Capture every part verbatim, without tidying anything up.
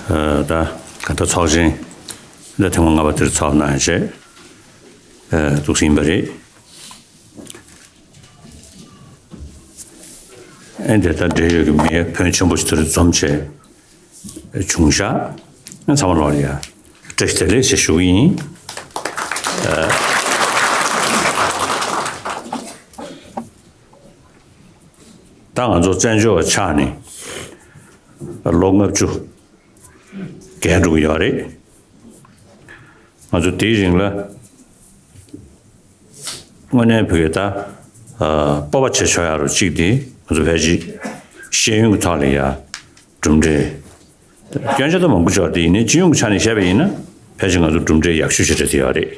ད་ག་ད་ཚོགས་ཆེན་ད་ཐེངས་མ་ལྔ་པ་དེར་ཚོགས་གནང་བྱས་འདུག་ཟིན་པ་རེད། ཨེ་འདི་ལྟར་འབྲེལ་ཡོད་ཀྱི་མི་ཕོན་ཆེན་པོ་ཞིག་དེར་འཛོམས་བྱས་བྱུང་ཤག་ཚང་མ་ལོག་ལ་ཡ་བཀྲ་ཤིས་བདེ་ལེགས་ཞེས་ཞུ་གི་ཡིན། ད་ང་ཚོ་བཙན་བྱོལ་བ་ཆགས་ནས་ལོ་ལྔ་བཅུ་བརྒལ་འགྲོ་གི་ཡོད་རེད། ང་ཚོ་དེའི་རིང་ལ་དངོས་གནས་བོད་ཀྱི་ད་སྤོབས་པ་བྱེད་ཆོག་ཡ་རུ་གཅིག་དེ་ང་ཚོ་ཕལ་ཆེར་ཤེས་ཡོན་གྱི་ཐོག་ལ་ཡ་གྲུབ་འབྲས་སྐྱོན་ཆ་ད་མང་པོ་ཅིག་ཡོད་དེ་ཡིན་ནའི་སྤྱི་ཡོངས་ཀྱི་ཆ་ནས་བཤད་པ་ཡིན་ན་ཕལ་ཆེར་ང་ཚོ་གྲུབ་འབྲས་ཡག་ཤོས་ཅིག་རེད་དེ་ཡོད་རེད།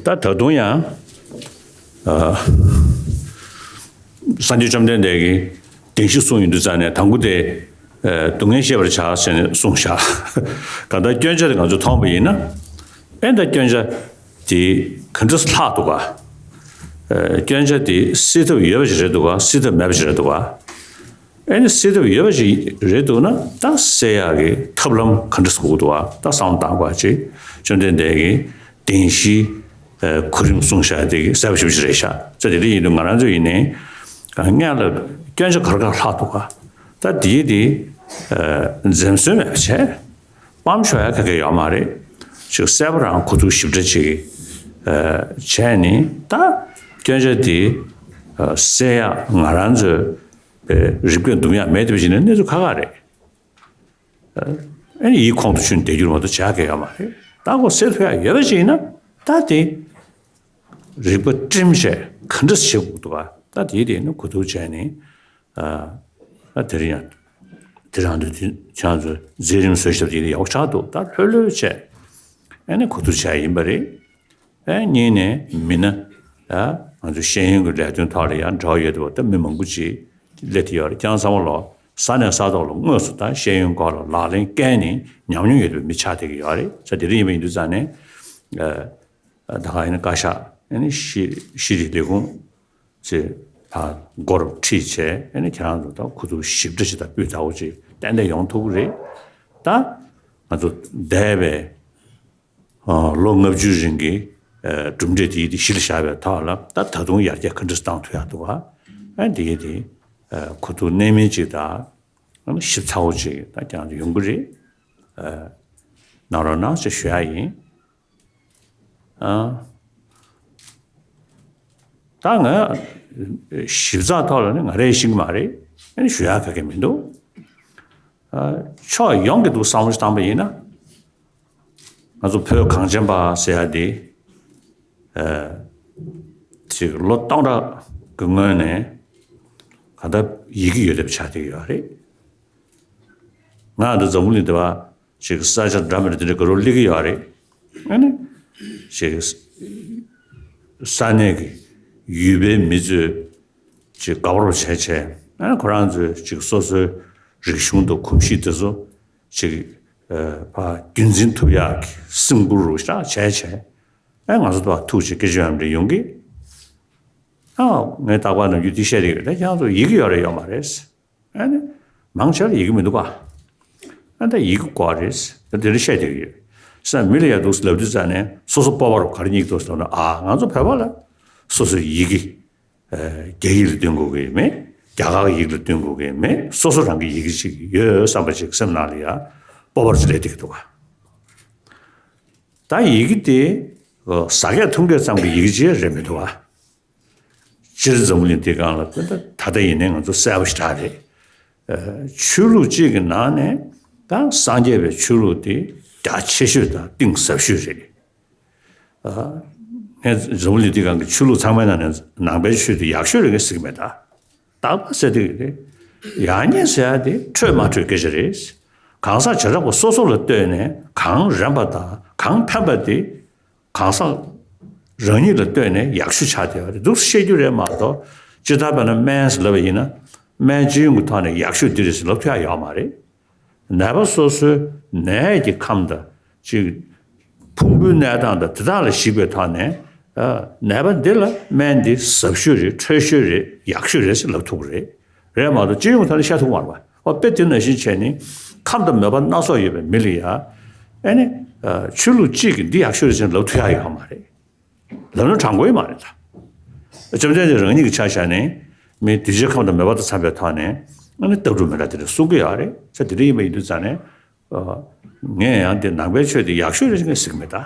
ད་ད་དུང་ཡང་སངས་རྒྱས་བཅོམ་ལྡན་འདས་ཀྱིས་བདེན་བཞི་གསུངས་ཡོང་དུས་ཙང་ནས་དང་པོ་དེ་སྡུག་བསྔལ་ཤེས་པར་བྱ་ཟེར་ནས་གསུངས་བཞག་གང་ལྟར་སྐྱོན་ཆ་དེ་ང་ཚོས་མཐོང་བ་ཡིན་ན་ཨེ་ད་སྐྱོན་ཆ་དེ་ག་འདྲ་ལྷག་འདུག་ག་སྐྱོན་ཆ་དེ་སེལ་ཐབས་ཡོད་པ་ཞིག་རེད་འདུག་ག་སེལ་ཐབས་མེད་པ་ཞིག་རེད་འདུག་ག་ཨེ་ནི་སེལ་ཐབས་ཡོད་པ་ཞིག་རེད་འདུག་ན་ད་སེལ་ཡག་གི་ཐབས་ལམ་ག་འདྲ་དགོས་འདུག་ཨ། ད་བསམ་བློ་བཏང་དགོས་ཅིག་བཅོམ་ལྡན་འདས་ཀྱིས་བདེན་བཞིའི་གོ་རིམ་གསུངས་བཞག་དེ་གསལ་པོ་ཞེ་པོ་ཞིག་རེད་ཤག་ཙེ་དེ་འདྲ་ཡིན་དུས་ང་རང་ཚོ་ཡིན་ནའི་སྔོན་ལ་སྐྱོན་ཆ་ག་རེ་ག་རེ་ལྷག་འདུག་ག་ད་དེའི་དེ་འཛེམ་ཟོན་མེད་པ་བྱས་སྤམ་ཤོར་ཡག་ག་གེ་ཡོད་མ་རེད། ཅིག་གསལ་པོ་རང་གོ་བསྡུར་ཞིབ་ཕྲ་ཅིག་བྱས་ནས་ད་སྐྱོན་ཆ་དེ་སེལ་ཡག་ང་རང་ཚོའི་པའི་རིག་པས་འདུམ་ཡག་མེད་དེ་བཞིན་གནས་ཚུལ་ཁག་ཁག་རེད། ཨ་ནི་ཡིད་ཁོང་དུ་ཆུད་བསྡད་རྒྱུར་མ་གཏོགས་བྱ་དགོས་ཡོད་མ་རེད། ད་ཁོ་སེལ་ཐུབ་ཡག་ཡོད་པ་ཞིག་ཡིན་ན་ད་དེ་རིག་པ་བསྒྲིམས་བྱས་ག་འདྲ་བྱེད་དགོས་འདུག་ག་ད་དེའི་དེ་ནི་གོ་བསྡུར་བྱས་ནས་ད་དེ་རིང་ཡང་དེ་རང་དུ་ཁྱེད་ཚོ་མཛད་རིམ་བཟོ་ཞབས་དེ་ཡག་པོ་ཆགས་འདུག་ད་ལྷོད་ལྷོད་བྱས་ཨ་ནི་གོ་བསྡུར་བྱས་ཡིན་པ་རེད། ཨེ་གཉིས་ནས་མི་སྣ་ཨ་ང་ཚོ་ཤེས་ཡོན་གྱི་ལས་དོན་ཐོག་ལ་ཡང་འབྲེལ་བ་ཡོད་དུས་ད་མི་མང་པོ་ཅིག་སླེབས་ཀྱི་ཡོད་རེད། ཁྱེད་རང་ཚང་མ་ལོ་ས་ནས་ས་ཐོག་ལ་དངོས་སུ་ད་ཤེས་ཡོན་སྐོར་ལ་ལག་ལེན་བཀལ་ནས་ཉམས་མྱོང་ཡོད་པའི་མི་ཆགས་བསྡད་ཀྱི་ཡོད་རེད། ས་དེ་རིང་ཡིན་པ་ཡིན་དུས་ཙང་ནས་ཨ་ད་ག་ཡིན་ན་བཀའ་ཤག་ཨ་ནི་ཤེས་ཤེས་རིག་ལས་ཁུངས་ཚེ་ཕར་སྒོར་ཁྲིད་བྱས་ཨ་ནི་ཁྱེད་རང་ཚོ་ད་གོ་བསྡུར་ཞིབ་ཕྲ་ཞིག་དང་སྤུས་དག་པོ་ཅིག་ཏན་ཏན་ཡོང་ཐུབ་ཀྱི་རེད། ད་ང་ཚོ་འདས་པའི་ལོ་ལྔ་བཅུའི་རིང་གི་གྲུབ་འབྲས་དེ་དེ་གཞི་ལ་བཞག་པའི་ཐོག་ལ་ད་ད་དུང་ཡར་རྒྱས་ག་འདྲ་བཏང་ཐུབ་ཡག་འདུག་ག་ཨ་དེ་གི་དེ་གོ་བསྡུར་གནད་སྨིན་ཅིག་དང་ཞིབ་ཚགས་པོ་ཅིག་ད་ཀྱང་ཡོང་གི་རེད། གནང་རོགས་གནང་ཞེས་ཞུ་ཡག་ཡིན། ཨ། ད་ང་ཞིབ་ཚགས་ཐོག་ལ་ནི་ང་རས་ཤེས་ཀྱི་མ་རེད། ཨ་ནི་ཞུ་ཡག་ག་གེ་མི་འདུག་ཨ། ཕྱོགས་ཡོངས་ཀྱི་འདུག་བསམ་བློ་ཞིག་བཏང་པ་ཡིན་ན། ང་ཚོ་བོད་གངས་ཅན་པ་ཟེར་ཡག་དེ། ཨ། ཅིག་ལོ་སྟོང་ཕྲག་གི་སྔོན་ནས་གང་ལྟར་ཡི་གེ་ཡོད་བསྡད་པ་ཆགས་བསྡད་ཀྱི་ཡོད་རེད། ང་འདི་འཛམ་བུ་གླིང་འདི་བ་ཅིག་ས་ཆ་འདྲ་མི་འདྲ་འདི་འདྲ་ག་རུ་སླེབས་ཀྱི་ཡོད་རེད། ཨ་ནི་ཅིག་ས་གནས་ཀྱི་ཡུལ་པའི་མི་ཚོས་ཅིག་དགའ་པོ་བྱས་བྱས་ཨ་ནི་ཁོ་རང་ཚོས་ཅིག་སོ་སོའི་རིག་གཞུང་དང་གོམས་གཤིས་དེ་ཚོ་ཅིག་ཕར་རྒྱུན་འཛིན་ཐུབ་ཡག་གི་སེམས་ཁུར་རུ་ཤག་བྱས་བྱས་ཨ་ང་ཚོ་ད་ཐུག་ཅིག་སྐད་ཆ་ཡང་འདྲ་ཡོང་གི་ཨ་ངས་རྟག་པར་ནམ་རྒྱུན་འདི་བཤད་བསྡད་ཀྱི་རེད། ད་ཁྱེད་རང་ཚོ་ཡི་གེ་ཡོད་རེད་ཡོད་མ་རེད། ཨ་ནི། མང་ཆེ་བ་ཡི་གེ་མི་འདུག་ག་ཨ་ད་ཡི་གེ་དགོས་རེད། ད་དེ་འདྲ་བཤད་བསྡད་ཀྱི་ཡོད། ས་མི་ལ་ཡ་འདུག་ལབ་དུས་ཙ་ནས་སོ་སོ་སྤོབས་པ་རུ་ག་རེ་སྙེག་འདུག་ཟེར་ན་ཨ་ང་ཚོ་བོད་པ་ལ་སོ་སོའི་ཡི་གེ་རྒྱ་ཡིག་ལ་སྟོན་དགོས་ཀྱི་མེད། རྒྱ་གར་ཡིག་ལ་སྟོན་དགོས་ཀྱི་མེད། སོ་སོ་རང་གི་ཡི་གེ་ཅིག་ཡོད་བསམ་པ་ཅིག་སེམས་ནང་ལ་ཡ་སྤོབས་པ་རུ་ཅིག་སླེབས་བསྡད་ཀྱི་འདུག་ག་ད་ཡི་གེ་དེ་ཟ་སྐད་འཐུང་སྐད་ཙམ་གྱི་ཡི་གེ་ཅིག་རེད་མི་འདུག་ག་སྤྱིར་འཛམ་བུ་གླིང་འདིའི་སྒང་ལ་ད་ལྟ་ད་ལྟ་ཡིན་ནའི་ང་ཚོ་གསལ་པོ་ཞེ་དྲག་རེད། ཆོས་ལུགས་གཅིག་གི་ནང་ནས་ད་སངས་རྒྱས་པའི་ཆོས་ལུགས་དེ་རྒྱ་ཆེ་ཤོས་དང་གཏིང་ཟབ་ཤོས་རེད། ངས་འཛམ་བུ་གླིང་འདིའི་སྒང་གི་ཆོས་ལུགས་ཚང་མའི་ནང་ནས་ནང་པའི་ཆོས་དེ་ཡག་ཤོས་རེད་ངས་ཟེར་གྱི་མེད་ད། རྟག་པར་ཟེར་དེ་རེད། ཡག་ཉེས་ཟེར་ཡག་དེ་འཕྲོད་མ་འཕྲོད་སྐད་ཆ་རེད། གང་ཟག་བྱེ་བྲག་པ་སོ་སོ་ལ་ལྟོས་ནས་གང་རན་པ་དང་གང་ཕན་པ་དེ། གང་ཟག་རང་ཉིད་ལ་ལྟོས་ནས་ཡག་ཤོས་ཆགས་བསྡད་པ་རེད་འདུག་བཤད་རྒྱུ་རེད་མ་གཏོགས་ཇི་ལྟར་བས་ན་སྨན་ཟེར་ལབ་པ་ཡིན་ན་སྨན་སྤྱི་ཡོངས་ཀྱི་ཐོག་ནས་ཡག་ཤོས་འདི་རེད་ཟེར་ལབ་ཐུབ་ཡག་ཡོད་མ་རེད། ནད་པ་སོ་སོའི་ནད་ཀྱི་ཁམས་དང་ཅིག་ཕུང་པོའི་གནས་སྟངས་དང་དེ་དག་ལ་གཞིགས་པའི་ཐོག་ནས་ ནད་པ་འདི་ལ་སྨན་འདི་ཟབ་ཤོས་རེད། འཕྲོད་ཤོས་རེད། ཡག་ཤོས་རེད་ཟེར་ལབ་ཐུབ་ཀྱི་རེད། རེད་མ་གཏོགས་སྤྱི་ཡོངས་ཐོག་ནས་བཤད་ཐུབ་མ་རེད་པ། ཨོ་དཔེ་དེ་ནང་བཞིན་བྱས་ནས་ཁམས་དང་མོས་པ་སྣ་ཚོགས་ཡོད་པའི་མི་ལ་ཡ། ཨ་ནི་ཆོས་ལུགས་གཅིག་གིས་འདི་ཡག་ཤོས་རེད་ཟེར་ལབ་ཐུབ་ཡག་ཡོད་མ་རེད། ལབ་ན་དྲང་པོ་ཡོད་མ་རེད་ད། བཅོམ་ལྡན་འདས་རང་ཉིད་ཀྱི་ཆ་བཞག་ནས་མི་གདུལ་བྱའི་ཁམས་དང་མོས་པ་དང་འཚམ་པའི་ཐོག་ནས་ཨ་ནི་ལྟ་གྲུབ་མི་འདྲ་དེ་འདྲ་གསུང་གི་ཡོད་རེད། ས་དེ་འདྲ་ཡིན་པ་ཡིན་དུས་ཙང་ནས། ངས་ཡང་དེ་ནང་པའི་ཆོས་དེ་ཡག་ཤོས་རེད་ཟེར་ངས་ཟེར་གྱི་མེད་ད།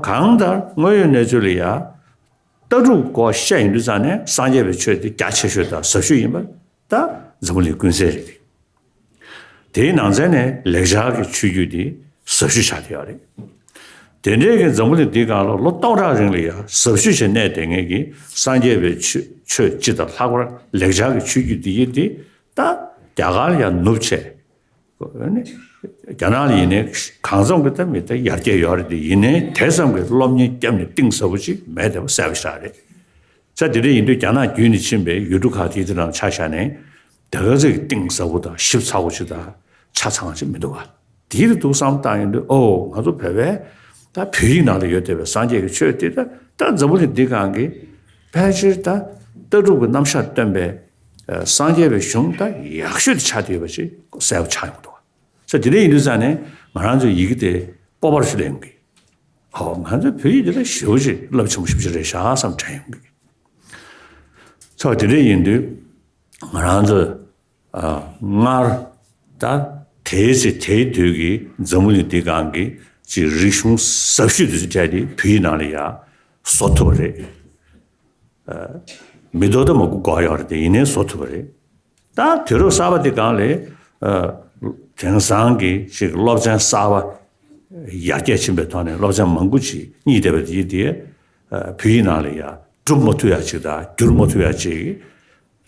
གང་ལྟར་དངོས་ཡོད་གནས་ཚུལ་ལ་ཡ། ལྟ་གྲུབ་སྐོར་བཤད་ཡོང་དུས་ཙང་ནས་སངས་རྒྱས་པའི་ཆོས་དེ་རྒྱ་ཆེ་ཤོས་དང་ཟབ་ཤོས་ཡིན་པ་ད་འཛམ་བུ་གླིང་ཀུན་གསལ་རེད། དེའི་ནང་ཚན་ནས་ལེགས་སྦྱར་གྱི་ཆོས་བརྒྱུད་དེ་ཟབ་ཤོས་ཆགས་བསྡད་ཡོད་རེད། དེ་འདྲའི་གི་འཛམ་བུ་གླིང་འདིའི་སྒང་ལ་ལོ་སྟོང་ཕྲག་རིང་ལ་ཡ་ཟབ་ཤོས་ཤིག་གནས་བསྡད་མཁན་གྱི་སངས་རྒྱས་པའི་ཆོས་ཆོས་སྤྱི་དང་ལྷག་པར་ལེགས་སྦྱར་གྱི་ཆོས་བརྒྱུད་འདི་ཡིན་ཏེ། ད་རྒྱ་གར་ལ་ཡ་ནུབ་བྱས། ནི། རྒྱ་ནག་ལ་ཡིན་ནའི་གང་འཚམ་གྱི་ད་མི་ད་ཡར་རྒྱས་ཡོད་རེད་དེ། ཡིན་ནའི་དེ་ཙམ་གྱི་སློབ་གཉེར་བརྒྱབ་ནས་གཏིང་ཟབ་པོ་ཅིག་མེད་བསྡད་པ་གསལ་པོ་ཞིག་རེད། ས་དེ་འདྲ་ཡིན་དུས་རྒྱ་ནག་བརྒྱུད་ནས་ཕྱིན་པའི་ཡུལ་གྲུ་ཁག་དེའི་དེ་རང་ཆ་བཞག་ནས་དེ་ག་ཚོད་ཀྱི་གཏིང་ཟབ་པོ་དང་ཞིབ་ཚགས་པོ་ཅིག་དང་ཆ་ཚང་ཅིག་མི་འདུག་ག་དེའི་དུ་འདུག་བསམ་བཏང་ཡོང་དུས། ཨོ་ང་ཚོ་བོད་པའི་ད་བོད་ཡིག་ནང་ལ་ཡོད་བསྡད་པའི་སངས་རྒྱས་ཀྱི་ཆོས་དེ་ད་ད་འཛམ་བུ་གླིང་འདི་སྒང་གི་ཕལ་ཆེར་ད་ལྟ་གྲུབ་ཀྱི་རྣམ་གཞག་སྟོན་པའི་སངས་རྒྱས་པའི་གཞུང་ད་ཡག་ཤོས་དེ་ཆགས་བསྡད་ཡོད་པ་ཞིག་གསལ་པོ་ཆགས་ཡོང་གི་འདུག་ས་དེ་འདྲ་ཡིན་དུས་ཙང་ནས་ང་རང་ཚོའི་ཡི་གེ་དེ་སྤོབས་པ་ཞིག་སླེབས་ཡོང་གི། ཧོ་ང་ཚོའི་བོད་ཡིག་དེ་ད་ཞེ་པོ་ཅིག་རླབས་ཆེན་པོ་ཞེ་པོ་ཅིག་རེད་ཤག་བསམ་དྲན་ཡོང་གི། ས་དེ་འདྲ་ཡིན་དུས་ང་རང་ཚོས་སྔར་ད་དེའི་ཚེ་དེའི་དུས་ཀྱི་འཛམ་བུ་གླིང་འདི་སྒང་གི་ཅིག་རིག་གཞུང་ཟབ་ཤོས་དེ་ཚོ་སྤྲད་དེ་བོད་ཡིག་ནང་ལ་ཡ་བཟོ་ཐུབ་པ་རེད། མི་ལྡོག་ད་མ་དགོས་དགོས་ཡོད་རེད་དེ། ཡིན་ནའི་བཟོ་ཐུབ་པ་རེད། ད་དུས་རབས་གསར་པ་འདི་སྒང་ལ་དེང་སང་གི་ཅིག་སློབ་ཚན་གསར་པ་ཡར་རྒྱས་ཕྱིན་པའི་ཐོག་ནས་སློབ་ཚན་མང་པོ་ཅིག་རྙེད་བསྡད་པ་དེ་དེ་བོད་ཡིག་ནང་ལ་ཡ་སྒྲུབ་མ་ཐུབ་ཡ་ཅིག་དང་བསྒྱུར་མ་ཐུབ་ཡ་ཅིག་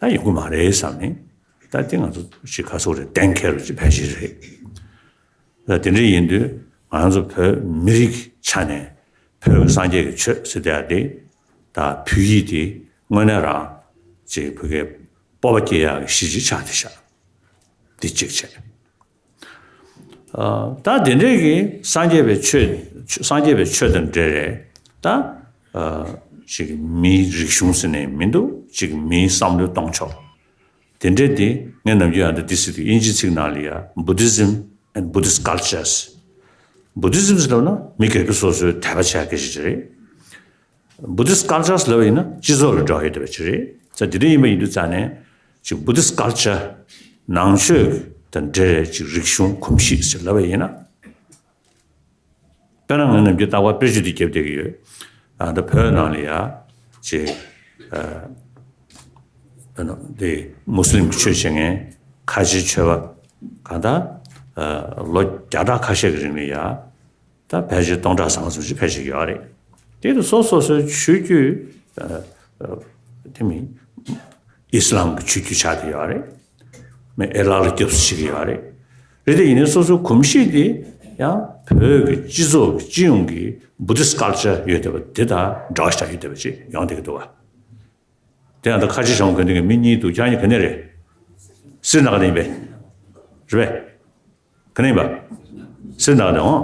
ད་ཡོང་གི་མ་རེད་བསམ་ནས། ད་དེ་ང་ཚོ་ཅིག་ག་སོག་རེད། གཏན་འཁེལ་བ་ཅིག་ཕལ་ཆེར་རེད། ད་དེ་འདྲ་ཡིན་དུས་ང་ཚོ་བོད་མི་རིགས་ཆ་ནས་བོད་ཀྱི་སངས་རྒྱས་ཀྱི་ཆོས་ཟེར་དེ་ཡ་དེ་ད་བོད་ཡིག་དེ་དངོས་གནས་རང་ཅིག་བོད་སྐད་སྤོབས་པ་སྐྱེ་ཡག་གི་གཞི་ཅིག་ཆགས་བསྡད་ཤག་འདི་གཅིག་བྱས། ད་དེ་འདྲའི་གི་སངས་རྒྱས་པའི་ཆོས་སངས་རྒྱས་པའི་ཆོས་དང་འབྲེལ་རེད་ད། ཅིག་མིའི་རིག་གཞུང་ཟེར་ནས་མི་འདུག་ཅིག་མིའི་བསམ་བློའི་གཏོང་ཕྱོགས། དེ་འདྲས་དེ་ངས་ནམ་རྒྱུན་ཡང་འདི་འདི་ཟེར་དུས་དབྱིན་ཇིའི་ཚིག་ནང་ལ་ཡ་Buddhism and Buddhist cultures། Buddhism ཟེར་ལབ་ན་མི་སྒེར་གྱི་སོ་སོའི་དད་པ་བྱ་སྐད་ཆ་ཅིག་རེད། Buddhist cultures ལབ་ཡིན་ན་སྤྱི་ཚོགས་ལ་འབྲེལ་བ་ཡོད་བསྡད་པ་ཅིག་རེད། ས་དེ་འདྲ་ཡིན་པ་ཡིན་དུས་ཙང་ནས་ཅིག་Buddhist culture ནང་ཆོས་དང་འབྲེལ་བའི་ཅིག་རིག་གཞུང་གོམས་གཤིས་ཟེར་ལབ་པ་ཡིན་ན། དཔེར་ན་ང་ནམ་རྒྱུན་རྟག་པར་དཔེ་ཆ་འདི་རྒྱབ་བསྡད་ཀྱི་ཡོད། ཨ་ད་བོད་ནང་ལ་ཡ་ཅིག་ཨ་དཔེར་ན་འདི་མུ་སི་ལིམ་ཆོས་བྱེད་མཁན་ཁ་ཆེའི་ཆོས་པ་གང་ལྟར་ཨ་ལོ་བརྒྱ་ཕྲག་ཁ་ཤས་ཀྱི་རིང་ལ་ཡ་ད་ཕལ་ཆེར་སྟོང་ཕྲག་ཟིན་ཙམ་ཞིག་ཕལ་ཆེར་ཡོད་རེད། དེ་ལ་སོ་སོ་སོའི་ཆོས་བརྒྱུད་ཨ་ཨ་དེ་མིན་ཨི་སི་ལམ་གྱི་ཆོས་བརྒྱུད་ཆགས་བསྡད་ཡོད་རེད། མི་ཨེ་ལགས་ལ་སྐྱབས་སུ་མཆི་གི་ཡོད་རེད། རེད་དེ་ཡིན་ནའི་སོ་སོའི་གོམས་གཤིས་དེ་ཡང་བོད་ཀྱི་སྤྱི་ཚོགས་ཀྱི་སྤྱི་ཡོངས་ཀྱི་Buddhist culture ཡོད་བསྡད་པ་དེ་དང་འདྲ་བ་ཞིག་ཡོད་བསྡད་པ་ཅིག་ཡོང་བསྡད་ཀྱི་འདུག་བ། དེ་ཡང་ད་ཁ་ཆེ་ཞང་དགོན་དེ་གི་མི་གཉིས་འདུག་ཁྱེད་གཉིས་ག་ནས་རེད། སི་རི་ན་ག་ནས་ཡིན་པས། རེད་པས། ག་ནས་ཡིན་པ། སི་རི་ན་ག་ནས་འོང་།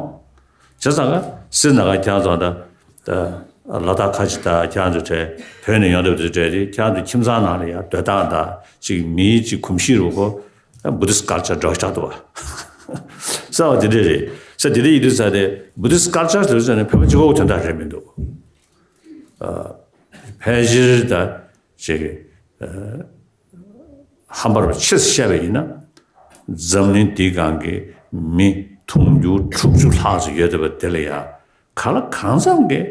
བྱས་ཙང་ག་སི་རི་ན་ག་ཁྱེད་ཚོ་ད་ལ་དྭགས་ཁ་ཆེ་ད་ཁྱེད་ཚོ་གྲས་བོད་ནས་ཡོང་བསྡད་པ་དེ་གྲས་དེ་ཁྱེད་ཚོ་ཁྱིམ་ཚང་ནང་ལ་ཡང་སྡོད་སྟངས་དང་ཅིག་མིའི་ཅིག་གོམས་གཤིས་རུ་ཁོ་Buddhist culture འདྲ་ཆགས་འདུག་བ། ས་བ་དེ་འདྲས་རེད། ས་དེ་འདྲས་ཡིན་དུས་ས་དེ་Buddhist culture དེ་ཚོ་ནི་ཕལ་པ་གཅིག་པོ་དོན་དག་རེད་མི་འདུག་ཕལ་ཆེར་ད་ཅིག་ཧམ་པར་ཆེས་བཤད་པ་ཡིན་ན། འཛམ་གླིང་འདིའི་སྒང་གི་མི་དུང་ཕྱུར་དྲུག་ཅུ་ལྷག་ཙམ་ཡོད་བསྡད་པ་དེ་ལ་ཡང་ག་ལ་གང་འཚམ་གྱི་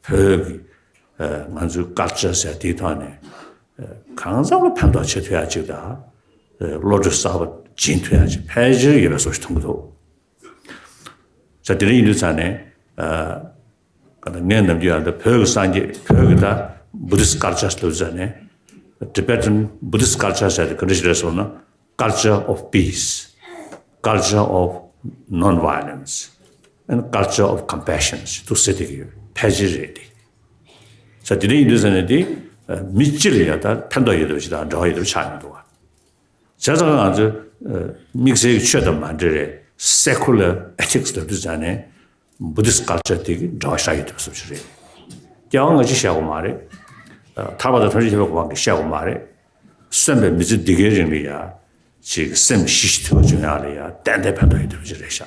བོད་ཀྱི་ང་ཚོའི་culture ཟེར་དེའི་ཐོག་ནས་གང་འཚམ་ལ་ཕན་ཐོགས་བྱེད་ཐུབ་ཡ་ཅིག་དང་། བློ་གྲོས་གསར་པ་སྦྱིན་ཐུབ་ཡ་ཅིག་ཕལ་ཆེར་ཡོད་པའི་བཟོ་ཞིག་མཐོང་གི་འདུག་ས་དེ་འདྲ་ཡིན་དུས་ཙང་ནས། ཨ་ངས་ནམ་རྒྱུན་ཡང་ད་བོད་ཀྱི་སངས་རྒྱས་བོད་ཀྱི་ད་Buddhist culture ལབ་ཙང་ནས། Tibetan Buddhist culture ཟེར་དེ་ག་འདྲ་ཞིག་རེད་ཟེར་ན། Culture of peace, culture of non-violence and culture of compassion ཞེས་དུ་ཟེར་བསྡད་ཀྱི་ཡོད། ཕལ་ཆེར་རེད་དེ། ས་དེ་འདྲ་ཡིན་དུས་ཙང་ནས་དེ་མི་སྤྱི་ལ་ཡང་ད་ཕན་ཐོགས་ཡོད་པ་ཞིག་དང་འབྲེལ་བ་ཡོད་པ་ཆགས་ཡོང་འདུག་བ། བྱས་ཙང་ང་ཚོས་དམིགས་བསལ་གྱི་ཆོས་དང་མ་འབྲེལ་བའི་secular ethics ལབ་དུས་ཙང་ནས་Buddhist culture དེ་གི་འབྲེལ་བ་ཞིག་ཡོད་པ་བཟོ་ཞིག་རེད། སྐྱེ་བ་སྔ་ཕྱི་བཤད་དགོས་མ་རེད། ཐར་པ་དང་ཐམས་ཅད་མཁྱེན་པའི་གོ་འཕང་གི་བཤད་དགོས་མ་རེད། གསོན་པའི་མི་ཚེ་འདི་གའི་རིང་ལ་ཡ། ཅིག་སེམས་ཞི་ཞི་དུལ་བ་བྱུང་ཡག་ལ་ཡ་ཏན་ཏན་ཕན་ཐོགས་ཡོད་བསྡད་པ་ཅིག་རེད་ཤག་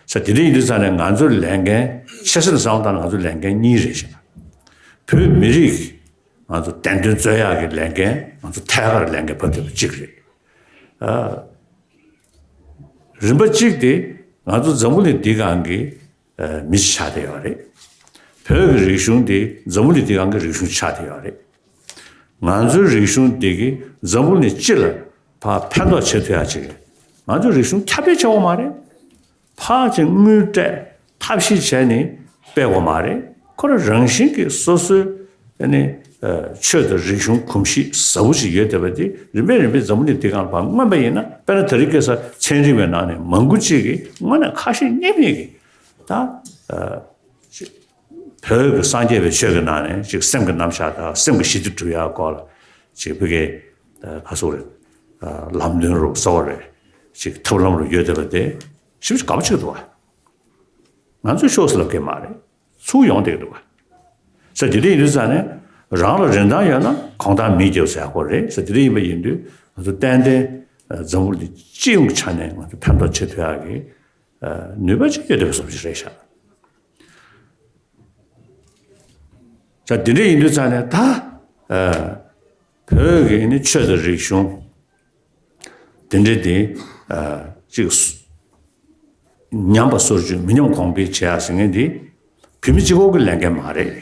ས་དེ་འདྲ་ཡིན་དུས་ཙང་ནས་ང་ཚོའི་ལས་འགན་ཆེ་ས་ནས་བསམ་བློ་བཏང་ན་ང་ཚོའི་ལས་འགན་གཉིས་རེད་ཤག་བོད་མི་རིགས་ང་ཚོ་བདེན་དོན་རྩོད་ཡག་གི་ལས་འགན་ང་ཚོ་ཐད་ཀར་ལས་འགན་ཕབ་ཐུབ་པ་གཅིག་རེད། རིམ་པ་གཅིག་དེ་ང་ཚོ་འཛམ་བུ་གླིང་འདི་སྒང་གི་མི་ཞིག་ཆགས་བསྡད་ཡོད་རེད། བོད་ཀྱི་རིག་གཞུང་དེ་འཛམ་བུ་གླིང་འདི་སྒང་གི་རིག་གཞུང་ཆགས་བསྡད་ཡོད་རེད། ང་ཚོའི་རིག་གཞུང་འདི་གིས་འཛམ་བུ་གླིང་སྤྱི་ལ་ཕར་ཕན་ཐོགས་བྱེད་ཐུབ་ཡག་ཅིག་རེད། ང་ཚོའི་རིག་གཞུང་ཁྱབ་སྤེལ་བྱེད་དགོས་མ་རེད། ཕར་ཅིག་དངུལ་སྤྲད་ཐབས་ཤེས་བྱས་ནས་སྤེལ་དགོས་མ་རེད། ཁོ་རང་རང་བཞིན་གྱིས་སོ་སོའི་ཨ་ནི་ཆོས་དང་རིག་གཞུང་གོམས་གཤིས་ཟབ་པོ་ཅིག་ཡོད་བསྡད་པ་དེ་རིམ་པས་རིམ་པས་འཛམ་བུ་གླིང་འདི་སྒང་ལ་ཕར་མངོན་པ་ཡིན་ན། དཔེར་ན་དེ་རིང་ཁ་སང་ཚན་རིག་པའི་ནང་ནས་མང་པོ་ཅིག་གིས་དངོས་གནས་ཁ་ཞེ་གཉིས་མེད་ཀྱིས་ད་བོད་ཀྱི་སངས་རྒྱས་པའི་ཆོས་ཀྱི་ནང་ནས་ཅིག་སེམས་ཀྱི་རྣམ་གཞག་དང་སེམས་ཀྱི་ཞི་བདེ་སྒྲུབ་ཡག་སྐོར་ལ་ཅིག་བོད་ཀྱི་ཁ་སོག་རེད། ལམ་སྟོན་རུ་གསོ་བ་རེད། ཅིག་ཐབས་ལམ་རུ་ཡོད་བསྡད་པ་དེ་ཞིབ་ཞིབ་དགའ་པོ་ཅིག་འདུག་བ། ང་ཚོས་ཤོག་ཟེར་ལབ་མཁན་མ་རེད། ཚུར་ཡོང་བསྡད་ཀྱི་འདུག་བ། ས་དེ་འདྲ་ཡིན་དུས་ཙང་ནས་རང་ལ་རིན་ཐང་ཡོད་ན་གོང་ཐང་མི་རྒྱབ་ཟེར་ཡག་པོ་རེད། ས་དེ་འདྲ་ཡིན་པ་ཡིན་དུས་ང་ཚོ་ཏན་ཏན་འཛམ་བུ་གླིང་སྤྱི་ཡོངས་ཀྱི་ཆ་ནས་ང་ཚོ་ཕན་ཐོགས་བྱེད་ཐུབ་ཡག་གི་ནུས་པ་ཅིག་ཡོད་བསྡད་པ་བཟོ་ཅིག་རེད་ཤག་ས་དེ་འདྲ་ཡིན་དུས་ཙང་ནས་ད་བོད་ཀྱི་ནི་ཆོས་དང་རིག་གཞུང་དེ་འདྲ་དེ་ཅིག་ཉམས་པ་སོར་ཆུད་མི་ཉམས་གོང་འཕེལ་བྱེད་ཡག་ཟེར་མཁན་འདི་བོད་མི་གཅིག་པོ་གི་ལས་འགན་མ་རེད།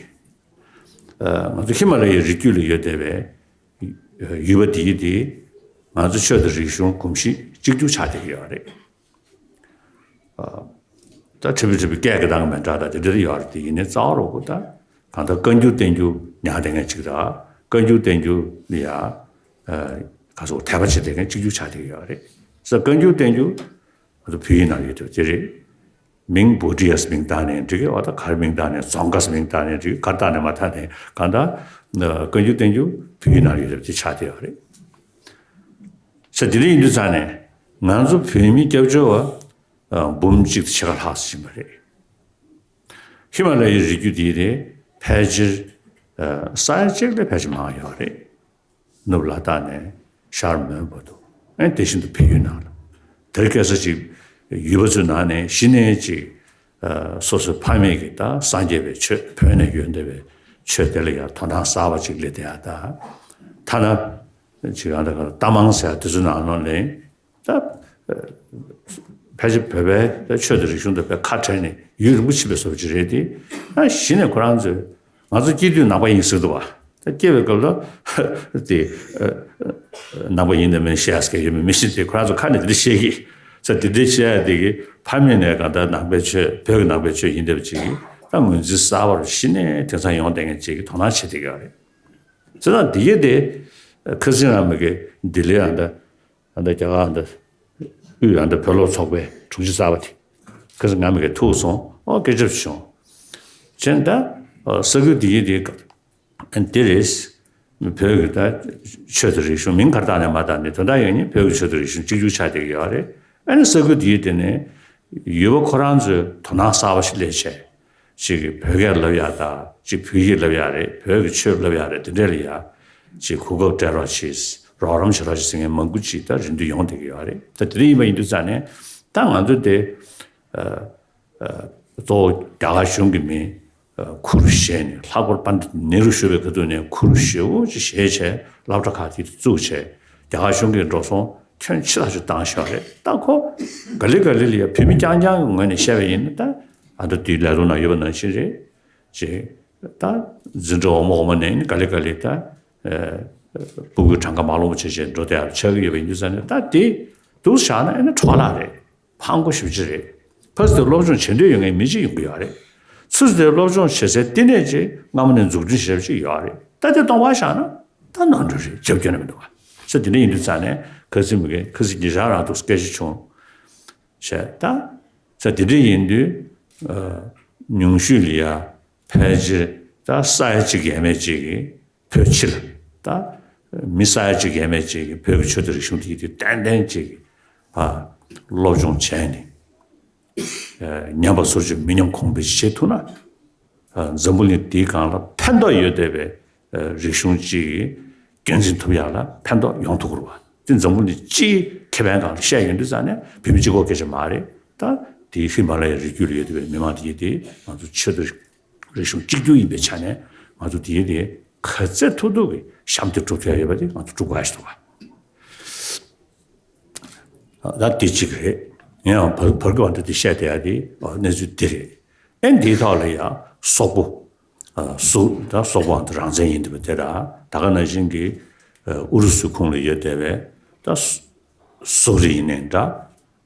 ང་ཚོ་ཧི་མ་ལ་ཡའི་རི་རྒྱུད་ལ་ཡོད་བསྡད་པའི་ཡུལ་པ་འདི་ཡི་དེ་ང་ཚོ་ཆོས་དང་རིག་གཞུང་གོམས་གཤིས་གཅིག་གྱུར་ཆགས་བསྡད་ཀྱི་ཡོད་རེད། ད་ཁྲི་པི་ཁྲི་པི་སྐད་ཀྱི་གདངས་མི་འདྲ་ད་དེ་འདྲ་ཡོད་རེད། དེ་ཡིན་ནའི་རྩ་བ་རོགས་པོ་ད་གང་ལྟར་བཀའ་འགྱུར་བསྟན་འགྱུར་ཉར་བསྡད་མཁན་གཅིག་དང་བཀའ་འགྱུར་བསྟན་འགྱུར་ལ་ཡ་ག་ཚོད་དད་པ་བྱེད་བསྡད་མཁན་གཅིག་གྱུར་ཆགས་བསྡད་ཀྱི་ཡོད་རེད། ས་བཀའ་འགྱུར་བསྟན་འགྱུར་ང་ཚོ་བོད་ཡིག་ནང་ཡོད་དེ་དེ་རེད། མིང་བོ་ཏི་ཡ་ཟེར་མིང་བཏགས་ནའི་འགྲིག་གི། འོ་ད་གར་མིང་བཏགས་ནའི་རྫོང་དགའ་ཟེར་མིང་བཏགས་ནའི་འགྲིག་གི། གར་བཏགས་ནའི་མ་བཏགས་ནའི་གང་ལྟར་བཀའ་འགྱུར་བསྟན་འགྱུར་བོད་ཡིག་ནང་ཡོད་དེ་དེ་ཆགས་བསྡད་ཡོད་རེད། ས་དེ་འདྲ་ཡིན་དུས་ཙང་ནས་ང་ཚོ་བོད་མི་སྐྱབས་བཅོལ་བ་འབུམ་གཅིག་དང་ཕྱེད་ཀ་ལྷག་ཙམ་ཕྱིན་པ་རེད། ཧི་མ་ལ་ཡའི་རི་རྒྱུད་འདི་རེད། ཕལ་ཆེར་ས་ཡ་གཅིག་ལས་ཕལ་ཆེར་མང་ཡོད་རེད། ནུབ་ལ་དྭགས་ནས་ཤར་མོན་བར་དུ། ཨེ་དེ་བཞིན་དུ་བལ་ཡུལ་ནང་ལ། དེར་ཁ་སང་ཅིག་ཡུལ་པ་ཚོའི་ནང་ནས་གཞི་ནས་ཅིག་སོ་སོའི་ཕ་མེས་ཀྱི་ད་སངས་རྒྱས་པའི་ཆོས་བོད་ནས་ཡོང་བསྡད་པའི་ཆོས་དེ་ལ་ཡང་དོ་སྣང་གསར་པ་ཅིག་སླེབས་བསྡད་ཡ། ད་ཐ་ན་ཅིག་ཨ་ད་ག་རྟ་མང་ཟེར་ཡ་དེ་ཚོའི་ནང་ལོགས་ནས། ད་ཕལ་ཆེར་བོད་པའི་ད་ཆོས་དང་རིག་གཞུང་དང་དཔེ་ཁ་བྲལ་ནས་ཡུན་རིང་པོ་ཕྱིན་པའི་བཟོ་ཅིག་རེད་དེ། ད་གཞི་ནས་ཁོ་རང་ཚོས་ང་ཚོ་སྐྱེས་དུས་ནང་པ་ཡིན་ཟེར་འདུག་བ། ད་སྐྱེས་པའི་སྐབས་ལ་དེ་ནང་པ་ཡིན་དང་མིན་བཤད་ཡ་ཟེར་མཁན་ཡོད་མེད་མི་ཤེས་ཏེ། ཁོ་རང་ཚོ་ཁ་ནས་དེ་འདྲ་བཤད་ཀྱི། ས་དེ་འདྲ་བཤད་ཡ་དེ་གི་ཕ་མེས་ནས་གང་ལྟར་ནང་པའི་ཆོས་བོད་ཀྱི་ནང་པའི་ཆོས་ཡིན་བསྡད་པ་ཅིག་གི་ད་ངོས་འཛིན་གསར་པར་གཞི་ནས་དེང་སང་ཡོང་བསྡད་མཁན་ཅིག་གི་དོ་སྣང་བྱེད་བསྡད་ཀྱི་ཡོད་རེད། བྱས་ཙང་དེ་གི་དེ་ཁ་སང་རང་མི་གི་ལྡི་ལི་ཨ་ད། ཨ་ད་རྒྱ་གར་ཨ་ད་དབུས་ཨ་ད་བོད་སློབ་ཚོགས་པའི་དྲུང་ཆེ་གསར་པ་དེ་ཁ་སང་ང་མི་གི་ཐུག་སོང་། ཨོ་སྐད་ཆ་བྱུང་། བྱས་ད་ས་ཁུལ་དེ་གི་དེ་དེ་རེད། བོད་ཀྱི་ད་ཆོས་དང་རིག་གཞུང་མིང་གར་བཏགས་ནས་མ་བཏགས་ནས་དོན་དག་ཡོད་ནི་བོད་ཀྱི་ཆོས་དང་རིག་གཞུང་གཅིག་གྱུར་ཆགས་བསྡད་ཀྱི་ཡོད་རེད། ཨ་ནི་ས་ཁུལ་དེ་གི་དེ་ནས་ཡུལ་པ་ཁོ་རང་ཚོས་དོ་སྣང་གསར་པ་ཞིག་སླེབས་བྱས། ཅིག་གིས་བོད་སྐད་ལབ་ཡག་དང་ཅིག་བོད་ཡིག་ལབ་ཡག་རེད། བོད་ཀྱི་ཆོས་ལབ་ཡག་རེད། དེ་འདྲ་ལ་ཡ་ཅིག་གོ་སྐབས་སྤྲད་རོགས་གྱིས། རོགས་རམ་བྱེད་རོགས་གྱིས་ཟེར་མཁན་མང་པོ་ཅིག་ད་རིམ་བསྟུད་ཡོང་བསྡད་ཀྱི་ཡོད་རེད། ད་དེ་འདྲ་ཡིན་པ་ཡིན་དུས་ཙང་ནས་ད་ང་ཚོ་དེ་གཙོ་བོ་རྒྱ་གར་གཞུང་གི་མི་ཁུར་བཞེས་ནས་ལྷག་པར་པཎྜི་ཏ་ནེ་རུ་བཞུགས་པའི་སྐབས་དུས་ནས་ཁུར་ཞེ་པོ་ཅིག་བཞེས་བྱས་སློབ་གྲྭ་ཁག་དེ་བཙུགས་བྱས་རྒྱ་གར་གཞུང་གིས་འགྲོ་སོང་ཁྱོན་ཆེ་ཐག་ཆོད་བཏང་ཤག་རེད། ད་ཁོ་ག་ལེ་ག་ལེ་ལ་ཡ་བོད་མི་རྐྱང་རྐྱང་གི་ངོས་ནས་བཤད་པ་ཡིན་ན་ད་ཨ་ད་དེའི་ལས་རོགས་ནང་ཡོད་པ་ནང་བཞིན་རེད། ཅེས་ད་འཛིན་གྲྭ་འོག་མ་འོག་མ་ནས་ནི་ག་ལེ་ག་ལེ་ད་སྤུ་གུའི་གྲངས་ཀ་མང་རུ་བྱས་བྱས་འགྲོ་བསྡད་ཡག་ཆགས་ཀྱི་ཡོད་པ་ཡིན་དུས་ཙང་ནས། ད་དེ་འདུག་བཞག་ན་ཨ་ནི་འཕྲོ་བརླག་རེད། ཕངས་པོ་ཞེ་པོ་ཅིག་རེད། ཕ་སི་དེ་སློབ་སྦྱོང་བྱེད་འདོད་ཡོད་མཁན་མི་གཅིག་ཡོང་གི་ཡོད་རེད། སུ་སི་དེ་སློབ་སྦྱོང་བྱེད་སའི་བསྟི་གནས་ཅིག་སྔ་མོ་ནས་འཛུགས་སྐྲུན་བྱས་པ་ཅིག་ཡོད་རེད། ད་དེ་སྟོང་པར་བཞག་ན་ད་ནོར་འཁྲུལ་རེད། རྒྱབ་སྐྱོར་ནས་མི་འདུག་ག་ས་དེ་འདྲ་ཡིན་དུས་ཙང་ནས་ཁ་སང་མི་གི་ཁ་སང་ཉིན་ཞག་རང་འདུག་སྐད་ཆ་བྱུང་བྱས་ད། ས་དེ་འདྲ་ཡིན་དུས་ཉུང་ཤོས་ལ་ཡ་ཕལ་ཆེར་ད་ས་ཡ་གཅིག་ཡས་མས་ཅིག་གིས་བོད་ཕྱི་ལ་ད་མི་ས་ཡ་གཅིག་ཡས་མས་ཅིག་གིས་བོད་ཀྱི་ཆོས་དང་རིག་གཞུང་དེ་དེ་ཏན་ཏན་ཅིག་ཕར་སློབ་སྦྱོང་བྱས་ནས་ཉམས་པ་སོར་ཆུད་མི་ཉམས་གོང་འཕེལ་ཅིག་བྱེད་ཐུབ་ན། འཛམ་བུ་གླིང་འདིའི་སྒང་ལ་ཕན་ཐོགས་ཡོད་བསྡད་པའི་རིག་གཞུང་གཅིག་རྒྱུན་འཛིན་ཐུབ་ཡག་ལ་ཕན་ཐོགས་ཡོང་ཐུབ་ཀྱི་རེད་བ། དེ་འཛམ་བུ་གླིང་སྤྱིའི་ཁེ་ཕན་སྒང་ལ་བཤད་ཡོང་དུས་ཙང་ནས་བོད་མི་གཅིག་པོ་སྐད་ཆ་མ་རེད། ད་དེའི་ཧི་མ་ལ་ཡའི་རི་རྒྱུད་ལ་ཡོད་བསྡད་པའི་མི་མང་དེ་ཡིན་དེ་ང་ཚོ་ཆོས་དང་རིག་གཞུང་གཅིག་གྱུར་ཡིན་པའི་ཆ་ནས་ང་ཚོ་དེའི་དེ་ག་ཚད་ཐུབ་ཐུབ་ཀྱི་ཞབས་འདེགས་སྒྲུབ་ཐུབ་ཡ་ཡོད་པ་དེ་ང་ཚོ་སྒྲུབ་དགོས་ཡ་ཞིག་འདུག་བ། ད་དེ་གཅིག་རེད། ཡང་བར་བར་སྐབས་འདི་དེ་བཤད་བསྡད་ཡ་དེ་གནས་ཚུལ་འདི་རེད། ཨེ་འདིའི་ཐོག་ལ་ཡང་སོག་པོ། སོག་ད་སོག་པོའང་རང་བཙན་ཡིན་འདུག་པ་དེ་ལ་ད་ག་ནང་བཞིན་གྱི་ཨུ་རུ་སུའི་ཁོངས་ལ་ཡོད་བསྡད་པའི་ད་སོག་རིགས་ཡིན་ནའི་འདྲ།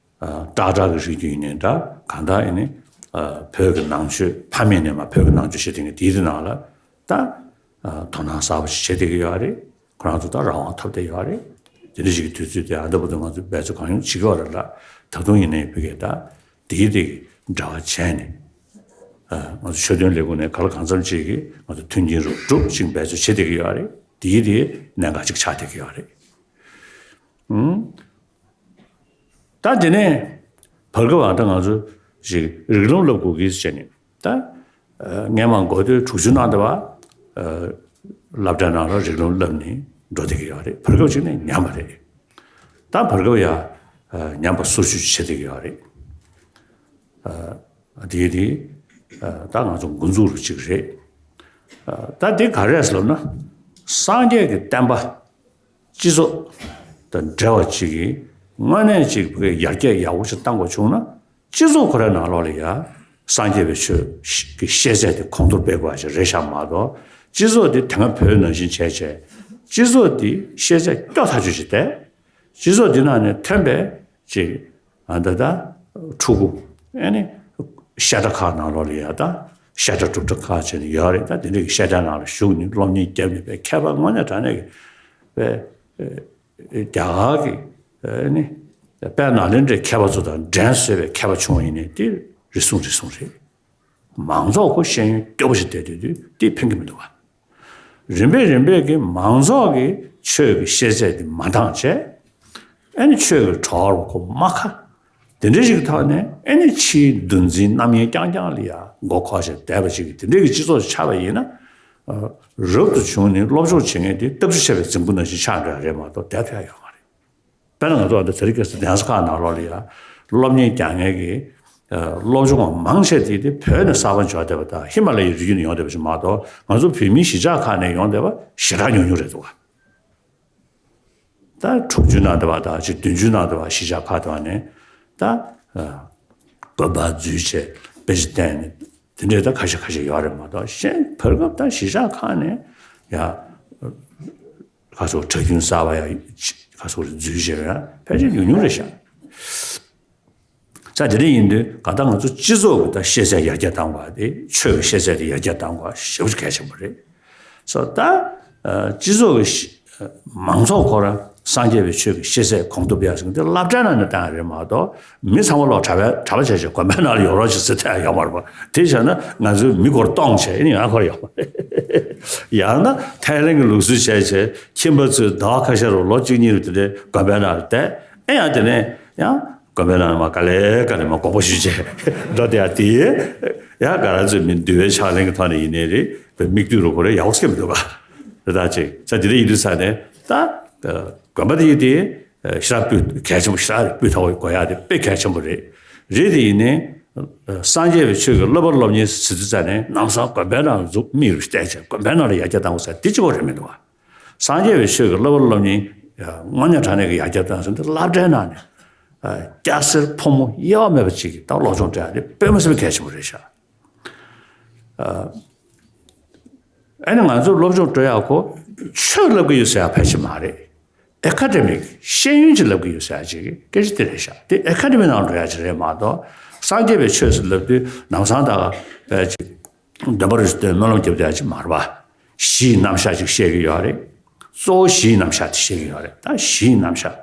སྦྲག་སྦྲག་གི་རིགས་རྒྱུད་ཡིན་ནའི་འདྲ། གང་ལྟར་ཡིན་ནའི་བོད་ཀྱི་ནང་ཆོས་ཕ་མེས་ནས་མ་བོད་ཀྱི་ནང་ཆོས་བཤད་དེ་ངས་དེའི་དེ་ནང་ལ་ད་དོ་སྣང་གསར་པ་ཞིག་བྱེད་བསྡད་ཀྱི་ཡོད་རེད། ཁོ་རང་ཚོ་ད་རང་དབང་ཐོབ་བསྡད་ཡོད་རེད། དེ་འདྲ་ཞིག་གི་དུས་ཚོད་དེ་ཨ་ད་བར་དུ་ང་ཚོ་འབད་རྩོལ་གང་ཡོང་བྱེད་ཀྱི་ཡོད་རེད་ལ། ད་དུང་ཡིན་ནའི་བོད་སྐད་ད་དེའི་དེ་གི་འབྲེལ་བ་བྱས་ནས་ང་ཚོ་ཆོས་དོན་ལས་ཁུངས་ནས་ག་ལ་གང་འཚམ་ཅིག་གིས་ང་ཚོ་མཐུན་རྐྱེན་རུ་སྒྲུབ་ཅིག་འབད་རྩོལ་བྱེད་བསྡད་ཀྱི་ཡོད་རེད། དེའི་དེ་གནད་འགག་ཅིག་ཆགས་བསྡད་ཀྱི་ཡོད་རེད། ཨང་། ད་དེ་ནས་བར་སྐབས་ཨ་ད་ང་ཚོ་ཞིག་རིགས་ལམ་བསླབ་དགོས་ཀྱི་ཟེར་ནས་ད་སྔས་མ་འགོ་སྟོད་དྲུག་ཅུ་ནང་དེ་བ་སློབ་གྲྭའི་ནང་ལ་རིགས་ལམ་བསླབ་ནས་འགྲོ་བསྡད་ཀྱི་ཡོད་རེད། བར་སྐབས་ཅིག་ནས་ཉམས་པ་རེད། ད་བར་སྐབས་ཡ་ཉམས་པ་སོར་ཆུད་བྱེད་བསྡད་ཀྱི་ཡོད་རེད། དེ་དེ་ད་ང་ཚོ་འགོ་འཛུགས་རུ་ཅིག་རེད། ད་དེ་ག་རེད་ཟེར་ལབ་ན་སངས་རྒྱས་ཀྱི་བསྟན་པ། སྤྱི་ཚོགས་དང་འབྲེལ་བ་ཅིག་གིས་དངོས་གནས་ཅིག་བོད་ཡར་རྒྱས་ཡག་པོ་ཞིག་བཏང་དགོས་བྱུང་ན་སྤྱི་ཚོགས་ཁོ་རའི་ནང་ལོགས་ལ་ཡ་སངས་རྒྱས་པའི་ཆོས་ཀྱི་ཤེས་ཚད་དེ་གོང་མཐོར་སྤེལ་དགོས་པ་ཞིག་རེད་ཤག་མ་གཏོགས་སྤྱི་ཚོགས་དེ་དེ་སྔ་བོད་ནང་བཞིན་བྱས་བྱས་སྤྱི་ཚོགས་དེ་ཤེས་ཚད་སྐྱོ་ཐག་ཆོད་ཅིག་བསྡད། སྤྱི་ཚོགས་འདི་ནང་ནས་ཐོན་པའི་ཅིག་ཨ་ད་ད་ཕྲུ་གུ་ཨ་ནི་བཤད་གྲྭ་ཁག་ནང་ལོགས་ལ་ཡ་ད་བཤད་གྲྭ་སྒྲུབ་གྲྭ་ཁག་ཅིག་ཡོད་རེད། ད་དེ་འདྲའི་གི་བཤད་གྲྭ་ནང་ལ་ཞུགས་ནས་སློབ་གཉེར་བརྒྱབ་ནས་པའི་མཁས་པ་དངོས་གནས་དྲང་གནས་ཀྱི་པའི་རྒྱ་གར་གྱི་ཨ་ནི་དཔལ་ནཱ་ལེནྡྲའི་མཁས་པ་ཚོ་དང་འགྲན་བཟོད་པའི་མཁས་པ་བྱུང་བ་ཡིན་ནའི་དེ་རེ་ཟུང་རེ་ཟུང་རེད། མང་ཚོགས་ཁོ་ཤེས་ཡོན་སྐྱོ་པོ་ཞིག་བསྡད་དུས་དུས་དེ་ཕན་གྱི་མི་འདུག་བ། རིམ་པས་རིམ་པས་ཀྱི་མང་ཚོགས་ཀྱི་ཆོས་ཀྱི་ཤེས་ཚད་དེ་མ་འདང་བྱས། ཨ་ནི་ཆོས་ཀྱི་གྲོགས་པོ་ཁོ་མ་ཁ། དེ་འདྲ་ཞིག་ཐོག་ནས་ཨ་ནི་ཕྱིའི་འདུ་འཛིའི་རྣམ་གཡེང་རྐྱང་རྐྱང་ལ་ཡ་མགོ་འཁོར་བྱས་བསྡད་པ་ཞིག་གི་དེ་འདྲའི་གི་སྤྱི་ཚོགས་ཆགས་པ་ཡིན་ན། རབ་ཏུ་བྱུང་ནས་སློབ་སྦྱོང་བྱེད་མཁན་དེ་སྟབས་ཆུ་ཆད་པའི་རྫིང་བུ་ནང་བཞིན་ཆགས་འགྲོ་ཡ་རེད་མ་གཏོགས་བསྡད་ཐུབ་ཡ་ཡོད་མ་རེད། དཔེར་ན་ང་ཚོ་ཨ་ད་དེ་རིང་ཁ་སང་གདན་ས་ཁག་ནང་ལོགས་ལ་ཡ་སློབ་གཉེར་རྒྱག་མཁན་གྱི་སློབ་སྦྱོང་བ་མང་ཆེ་དེ་དེ་བོད་ནས་གསར་པ་འབྱོར་བསྡད་པ་དང་ཧི་མ་ལ་ཡའི་རི་རྒྱུད་ནས་ཡོང་བསྡད་པ་ཞིག་མ་གཏོགས་ང་ཚོ་བོད་མིའི་གཞིས་ཆགས་ཁག་ནས་ཡོང་བསྡད་པ་ཞེ་དྲག་ཉུང་ཉུང་རེད་འདུག་ག་ད་དྲུག་ཅུ་ནང་བསྡད་པ་དང་ཅིག་བདུན་ཅུ་ནང་བསྡད་པ་གཞིས་ཆགས་ཁག་དང་ནས་ད་དགོན་པ་འཛུལ་བྱས་དཔེ་ཆ་བསྟན་ནས་དེ་འདྲས་ད་ཁ་ཤས་ཁ་ཤས་ཡོད་རེད་མ་གཏོགས་གཞན་བར་སྐབས་ད་གཞིས་ཆགས་ཁག་ནས་ཡ། ཁ་སོགས་གྲྭ་རྒྱུན་གསར་པ་ཡང་ཁ་སོགས་རེ་འཛུལ་བྱས་ཡང་ཕལ་ཆེར་ཉུང་ཉུང་རེད་ཤག་ས་དེ་འདྲ་ཡིན་དུས་གང་ལྟར་ང་ཚོ་སྤྱི་ཚོགས་ཀྱི་ད་ཤེས་ཚད་ཡར་རྒྱས་བཏང་དགོས་དེ་ཆོས་ཀྱི་ཤེས་ཚད་དེ་ཡར་རྒྱས་བཏང་དགོས་ཞེ་པོ་ཅིག་གལ་ཆེན་པོ་རེད། སོ་ད་སྤྱི་ཚོགས་ཀྱི་མང་ཚོགས་ཁོ་རང་སངས་རྒྱས་པའི་ཆོས་ཀྱི་ཤེས་ཚད་གོང་དུ་སྤེལ་ཡག་ཟེར་མཁན་དེ་སློབ་གྲྭའི་ནང་ནས་བཏང་ཡག་རེད་མ་གཏོགས་མི་ཚང་མ་ལོག་གྲྭ་པའི་གྲྭ་པ་བྱས་བྱས་དགོན་པའི་ནང་ལ་ཡོད་རོགས་ཞེས་ཟེར་ཐལ་ཡོད་མ་རེད་པ། དེ་བྱས་ན་ང་ཚོའི་མི་སྒོར་གཏོང་བྱས་ཨེ་ནི་ཡང་ཁོ་ཡོད་མ་རེད། ཡང་ན་ཐའི་ལེན་གྱི་ལུགས་སྲོལ་བྱས་བྱས་ཁྱིམ་པ་ཚོས་ཟླ་བ་ཁ་ཤས་རུ་ལོ་གཅིག་གཉིས་རུ་དེ་འདྲའི་དགོན་པའི་ནང་ལ་བསྡད་ཨེ་ཡང་དེ་ནས་ཡང་དགོན་པའི་ནང་ལ་མ་དཀའ་ལས་དཀའ་ནས་མ་དགོངས་པ་ཞུས་བྱས་འགྲོ་བསྡད་ཡག་དེ་ཡང་ག་རང་ཚོའི་མི་འདུལ་བའི་ཕྱག་ལེན་གྱི་ཐོག་ནས་ཡིན་ནའི་རེད་པའི་མིག་ལྟོས་རུ་ཁོ་རེ་ཡག་པོ་སྐྱེ་མི་འདུག་ག་རེད་ད་ཅིག་ས་དེ་འདྲ་ཡིན་དུས་ས་ནས་ད། དགོན་པ་དེ་ཡིན་ཏེ་ཞེ་དྲག་སྤུས་གལ་ཆེན་པོ་ཞེ་དྲག་རེད། སྤུས་དག་པོ་དགོས་ཡག་དེ་དཔེ་གལ་ཆེན་པོ་རེད། རེད་དེ་ཡིན་ནའི་སངས་རྒྱས་པའི་ཆོས་ཀྱི་བསླབ་པ་སློབ་གཉེར་ཟེར་དུས་ཙ་ནས་ལམ་སང་དགོན་པའི་ནང་ལ་འཛུགས་མིག་རུ་བལྟས་བྱས་དགོན་པའི་ནང་ལ་ཡར་རྒྱས་གཏང་དགོས་ས་དེ་གཅིག་པོ་རེད་མི་འདུག་ག་སངས་རྒྱས་པའི་ཆོས་ཀྱི་བསླབ་པ་སློབ་གཉེར་དངོས་གནས་དྲང་གནས་ཀྱི་ཡར་རྒྱས་གཏང་ཟེར་དུས་སློབ་གྲྭའི་ནང་ནས་སྐྱ་སེར་ཕོ་མོ་དབྱེ་བ་མེད་པ་ཅིག་གིས་ད་སློབ་སྦྱོང་སྤྲད་ཡག་དེ་དཔེ་མི་སྲིད་པའི་གལ་ཆེན་པོ་རེད་ཤག་ཨ་ནི་ང་ཚོ་སློབ་སྦྱོང་སྤྲོད་ཡག་ཁོ་ཆོས་བསླབ་ཀྱི་ཡོད་ཟེར་ཡག་ཕལ་ཆེར་མ་རེད། ཨེ་ཁ་ཌེ་མིག་ཤེས་ཡོན་ཅིག་བསླབ་ཀྱི་ཡོད་ཟེར་ཡག་ཅིག་སྐད་ཆ་དེ་རེད་ཤག་དེ་ཨེ་ཁ་ཌེ་མི་ནང་འགྲོ་ཡག་ཅིག་རེད་མ་གཏོགས་སངས་རྒྱས་པའི་ཆོས་ཟེར་ལབ་དུས་ལམ་སང་ད་ག་ཅིག་འདོན་པ་རེ་ཞིག་འདོན་སྨོན་ལམ་རྒྱབ་བསྡད་ཡག་ཅིག་མ་རེད་པ། གཞི་ཡི་རྣམ་གཞག་ཅིག་བཤད་ཀྱི་ཡོད་རེད། གཙོ་བོ་གཞི་ཡི་རྣམ་གཞག་དེ་བཤད་ཀྱི་ཡོད་རེད། ད་གཞི་ཡི་རྣམ་གཞག་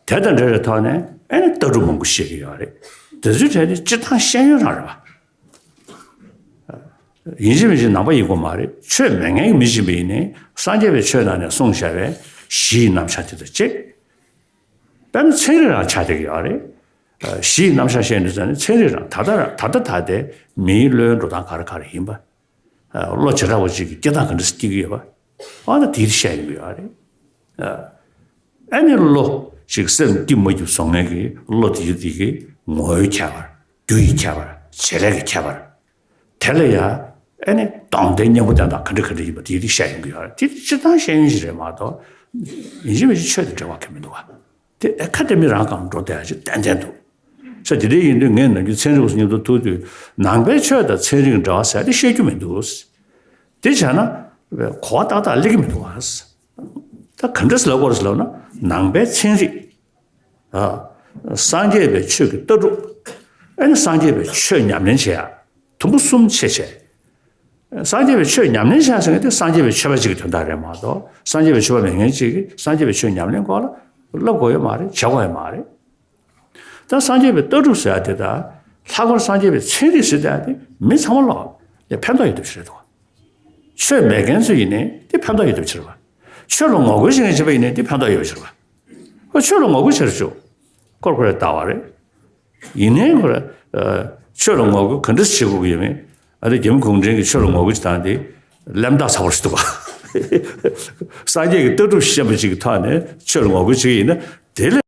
དེ་དང་འབྲེལ་བའི་ཐོག་ནས་ཨེ་ནི་ལྟ་གྲུབ་མང་པོ་བཤད་ཀྱི་ཡོད་རེད། དེ་ཚོའི་གྲས་དེ་སྤྱིར་བཏང་ཤེས་ཡོན་རང་རེད་པ། ཡིན་གཅིག་མིན་གཅིག་ནང་པ་ཡིན་དགོས་མ་རེད། ཆོས་མེད་མཁན་གྱི་མི་ཞིག་ཡིན་ནའི་སངས་རྒྱས་པའི་ཆོས་ནང་ནས་གསུངས་བཞག་པའི་གཞི་ཡི་རྣམ་གཞག་དེ་དང་གཅིག་དཔེར་ན་ཚན་རིག་རང་ཆགས་བསྡད་ཀྱི་ཡོད་རེད། གཞི་ཡི་རྣམ་གཞག་བཤད་འདུག་ཟེར་ནས་ཚན་རིག་རང་ད་ལྟ་རང་ད་ལྟ་ད་ལྟའི་མིའི་བློའི་འགྲོ་སྟངས་ག་རེ་ག་རེ་ཡིན་པ། བློ་བྱེ་བྲག་པ་ཅིག་གི་སྐྱེ་སྟངས་ག་འདྲ་སེ་སྐྱེ་གི་ཡོད་པ། ཨ་ད་དེ་བཤད་ཡོང་གི་ཡོད་རེད། ཨ་ནི་བློ་ཞིག་སེམས་སྐྱིད་མ་སྐྱིད་བཟོ་མཁན་གྱི་བློ་དེ་དེ་གི་ངོ་བོའི་ཁྱད་པར། རྒྱུ་ཡི་ཁྱད་པར། བྱེད་ལས་ཀྱི་ཁྱད་པར། དེ་ལ་ཡང་ཨ་ནི་སྟོང་པའི་གཉེན་པོ་དེ་དག་ག་འདྲ་ག་འདྲ་ཡིན་པ་དེ་དེ་བཤད་ཡོང་གི་ཡོད་རེད། དེ་དེ་སྤྱིར་བཏང་བཤད་ཡོང་ཞིག་རེད་མ་གཏོགས། ཡིན་གཅིག་མིན་གཅིག་ཆོས་དང་འབྲེལ་བ་གང་ཡང་མི་འདུག་བ། དེ་ཨེ་ཁ་དེ་མི་རང་གང་འགྲོ་བསྡད་ཡ་ཅིག་ཏན་ཏན་འདུག་ས། དེ་འདྲ་ཡིན་དུས་ངས་ནམ་རྒྱུན་ཚན་རིག་པ་ཚོ་མཉམ་དུ་ཐུག་དུས་ནང་པའི་ཆོས་དང་ཚན་རིག་འབྲེལ་བ་ཟེར་དེ་བཤད་རྒྱུ་མི་འདུག་དེ་བྱས་ན་གོ་བ་ཏག་ཏག་སླེབས་ཀྱི་མི་འདུག་བ། ད་ག་འདྲ་ཟེར་ལབ་དགོས་རེད་ཟེར་ལབ་ན། ནང་པའི་ཚན་རིག་ཨ། སངས་རྒྱས་པའི་ཆོས་ཀྱི་ལྟ་གྲུབ། ཨ་ནི་སངས་རྒྱས་པའི་ཆོས་ཉམས་ལེན་བྱེད་ཡ། དུམ་བུ་གསུམ་ཕྱེ་བྱས། སངས་རྒྱས་པའི་ཆོས་ཉམས་ལེན་བྱ་ཟེར་མཁན་དེ་སངས་རྒྱས་པའི་ཆོས་པ་ཅིག་གི་དོན་དག་རེད་མ་གཏོགས། སངས་རྒྱས་པའི་ཆོས་པ་མེད་མཁན་ཅིག་གིས་སངས་རྒྱས་པའི་ཆོས་ཉམས་ལེན་སྐོར་ལ་བསླབ་དགོས་ཡོད་མ་རེད། བྱ་དགོས་ཡོད་མ་རེད། ད་སངས་རྒྱས་པའི་ལྟ་གྲུབ་ཟེར་ཡ་དེ་དང་། ལྷག་པར་སངས་རྒྱས་པའི་ཚན་རིག་ཟེར་ཡ་དེ་མི་ཚང་མ་ལ་ཡ་ཕན་ཐོགས་ཡོད་ཐབས་ཤིག་རེད་འདུག་ཆོས་མེད་མཁན་ཚོ་ཡིན་ནའི་དེ་ཕན་ཐོགས་ཡོད་ཐབས་ཤིག་རེད་པ། ཆོས་ལ་ངོ་རྒོལ་བྱེད་མཁན་བྱེད་པ་ཡིན་ནའི་དེ་ཕན་ཐོགས་ཡོད་ཐབས་ཤིག་རེད་པ། ཁོ་ཆོས་ལ་ངོ་རྒོལ་བྱེད་རེད་ཆོག་ཁོར་ཁོ་རེ་ལྟ་བ་རེད། ཡིན་ནའི་ཁོ་ར། ཆོས་ལ་ངོ་རྒོལ་ག་འདྲ་བྱེད་དགོས་ཀྱི་ཡོད་མེད། ཨ་ནི་རྒྱ་མི་གུང་ཁྲན་གྱིས་ཆོས་ལ་ངོ་རྒོལ་བྱེད་སྟངས་དེ་གླེན་རྟགས་ཚ་པོ་ཞིག་འདུག་པ། སངས་རྒྱས་ཀྱི་ལྟ་གྲུབ་ཤེས་པ་ཅིག་གི་ཐོག་ནས་ཆོས་ལ་ངོ་རྒོལ་བྱེད་ཀྱི་ཡིན་ན་དེ་ལས།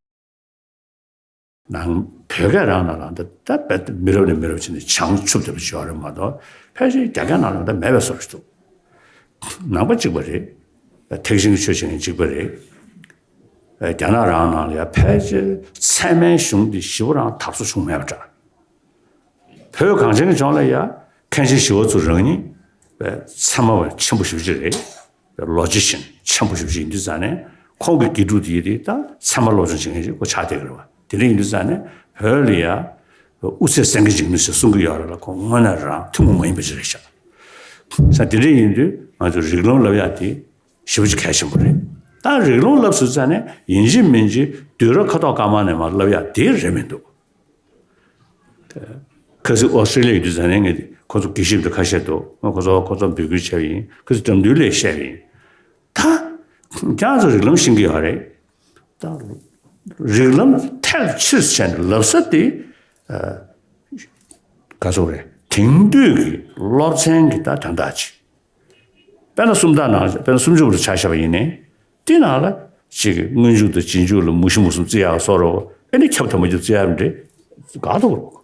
ནང་བོད་སྐད་རང་ནང་ལ་ད་ད་རྦད་མི་རབས་ནས་མི་རབས་ཕྱིན་ནས་བྱང་ཆུབ་བསྟན་པ་ཞིག་ཡོད་རེད་མ་གཏོགས། ཕལ་ཆེར་རྒྱ་སྐད་ནང་ལ་ད་མེད་པའི་བཟོ་ཞིག་འདུག་ནང་པ་གཅིག་པ་རེད། ཐེག་ཆེན་གྱི་ཆོས་བྱེད་མཁན་གཅིག་པ་རེད། རྒྱ་ནག་རང་ནང་ལ་ཡང་ཕལ་ཆེར་ཚད་མའི་གཞུང་འདི་ཞེ་པོ་རང་དར་སོ་བྱུང་མེད་པ་འདྲ། བོད་གངས་ཅན་གྱི་ལྗོངས་ལ་ཡང་མཁན་ཆེན་ཞི་བ་འཚོ་རང་ཉིད་ཚད་མ་པ་ཆེན་པོ་ཞེ་པོ་ཅིག་རེད། ལོ་ཇི་ཤན་ཆེན་པོ་ཞེ་པོ་ཅིག་ཡིན་དུས་ཙང་ནས་ཁོང་གི་དགེ་ཕྲུག་དེ་ཡིན་དུས་ད་ཚད་མ་སློབ་སྦྱོང་བྱེད་མཁན་ཞིག་ཁོ་ཆགས་བསྡད་ཀྱི་རེད་བ། དེ་འདྲ་ཡིན་དུས་ཙང་ནས་བོད་ལ་ཡང་དབུ་ཚད་སེང་གེ་འཇིགས་མེད་ཟེར་གསུང་གི་ཡོད་རེད་ལ། ཁོང་དངོས་གནས་རང་ཐུན་མོང་མ་ཡིན་པ་ཅིག་རེད་ཤག་ས། དེ་འདྲ་ཡིན་དུས་ང་ཚོ་རིགས་ལམ་བསླབ་ཡག་དེ་ཞེ་པོ་ཅིག་གལ་ཆེན་པོ་རེད། ད་རིགས་ལམ་བསླབ་ཟེར་ཙང་ནས་ཡིན་གཅིག་མིན་གཅིག་དུས་རབས་ཁ་ཐོག་སྐར་མ་ནས་མར་བསླབ་ཡག་དེ་རེད་མི་འདུག་ཁ་སང་ཨོ་སི་ཀྲི་ལི་ཡ་ཡོད་དུས་ཙང་ནས་ངས་ཁོ་ཚོ་དགེ་བཤེས་དེ་ཁ་ཤས་འདུག་ང་ཁོ་ཚོ་ཁོ་ཚོ་འབོད་སྐུལ་བྱས་པ་ཡིན། ཁོ་ཚོ་འགྲམ་མདུན་ལ་བཤད་པ་ཡིན། ད་ཁྱེད་རང་ཚོ་རིགས་ལམ་ཤེས་ཀྱི་ཡོད་རེད། ད་རིགས་ལམ་ཐལ་ཆེས་བྱས་ནས་ལབ་ས་དེ་ག་ཚོད་རེད། དེང་དུས་ཀྱི་སློབ་ཚན་གྱི་ད་དོན་དག་ཅིག་དཔེར་ན་སུམ་རྟགས་ནང་དཔེར་ན་སུམ་ཅུ་པ་ཆ་བཞག་པ་ཡིན་ནའི། དེ་ནང་ལ་ཅིག་སྔོན་འཇུག་དང་རྗེས་འཇུག་ལ་མུ་བཞི་མུ་གསུམ་བརྩི་ཡག་བཟོ་འདྲ་བོ། ཨེ་ནི་ཁྱབ་དང་མ་ཁྱབ་བརྩི་ཡག་རེད། དགའ་ཐུབ་རོགས།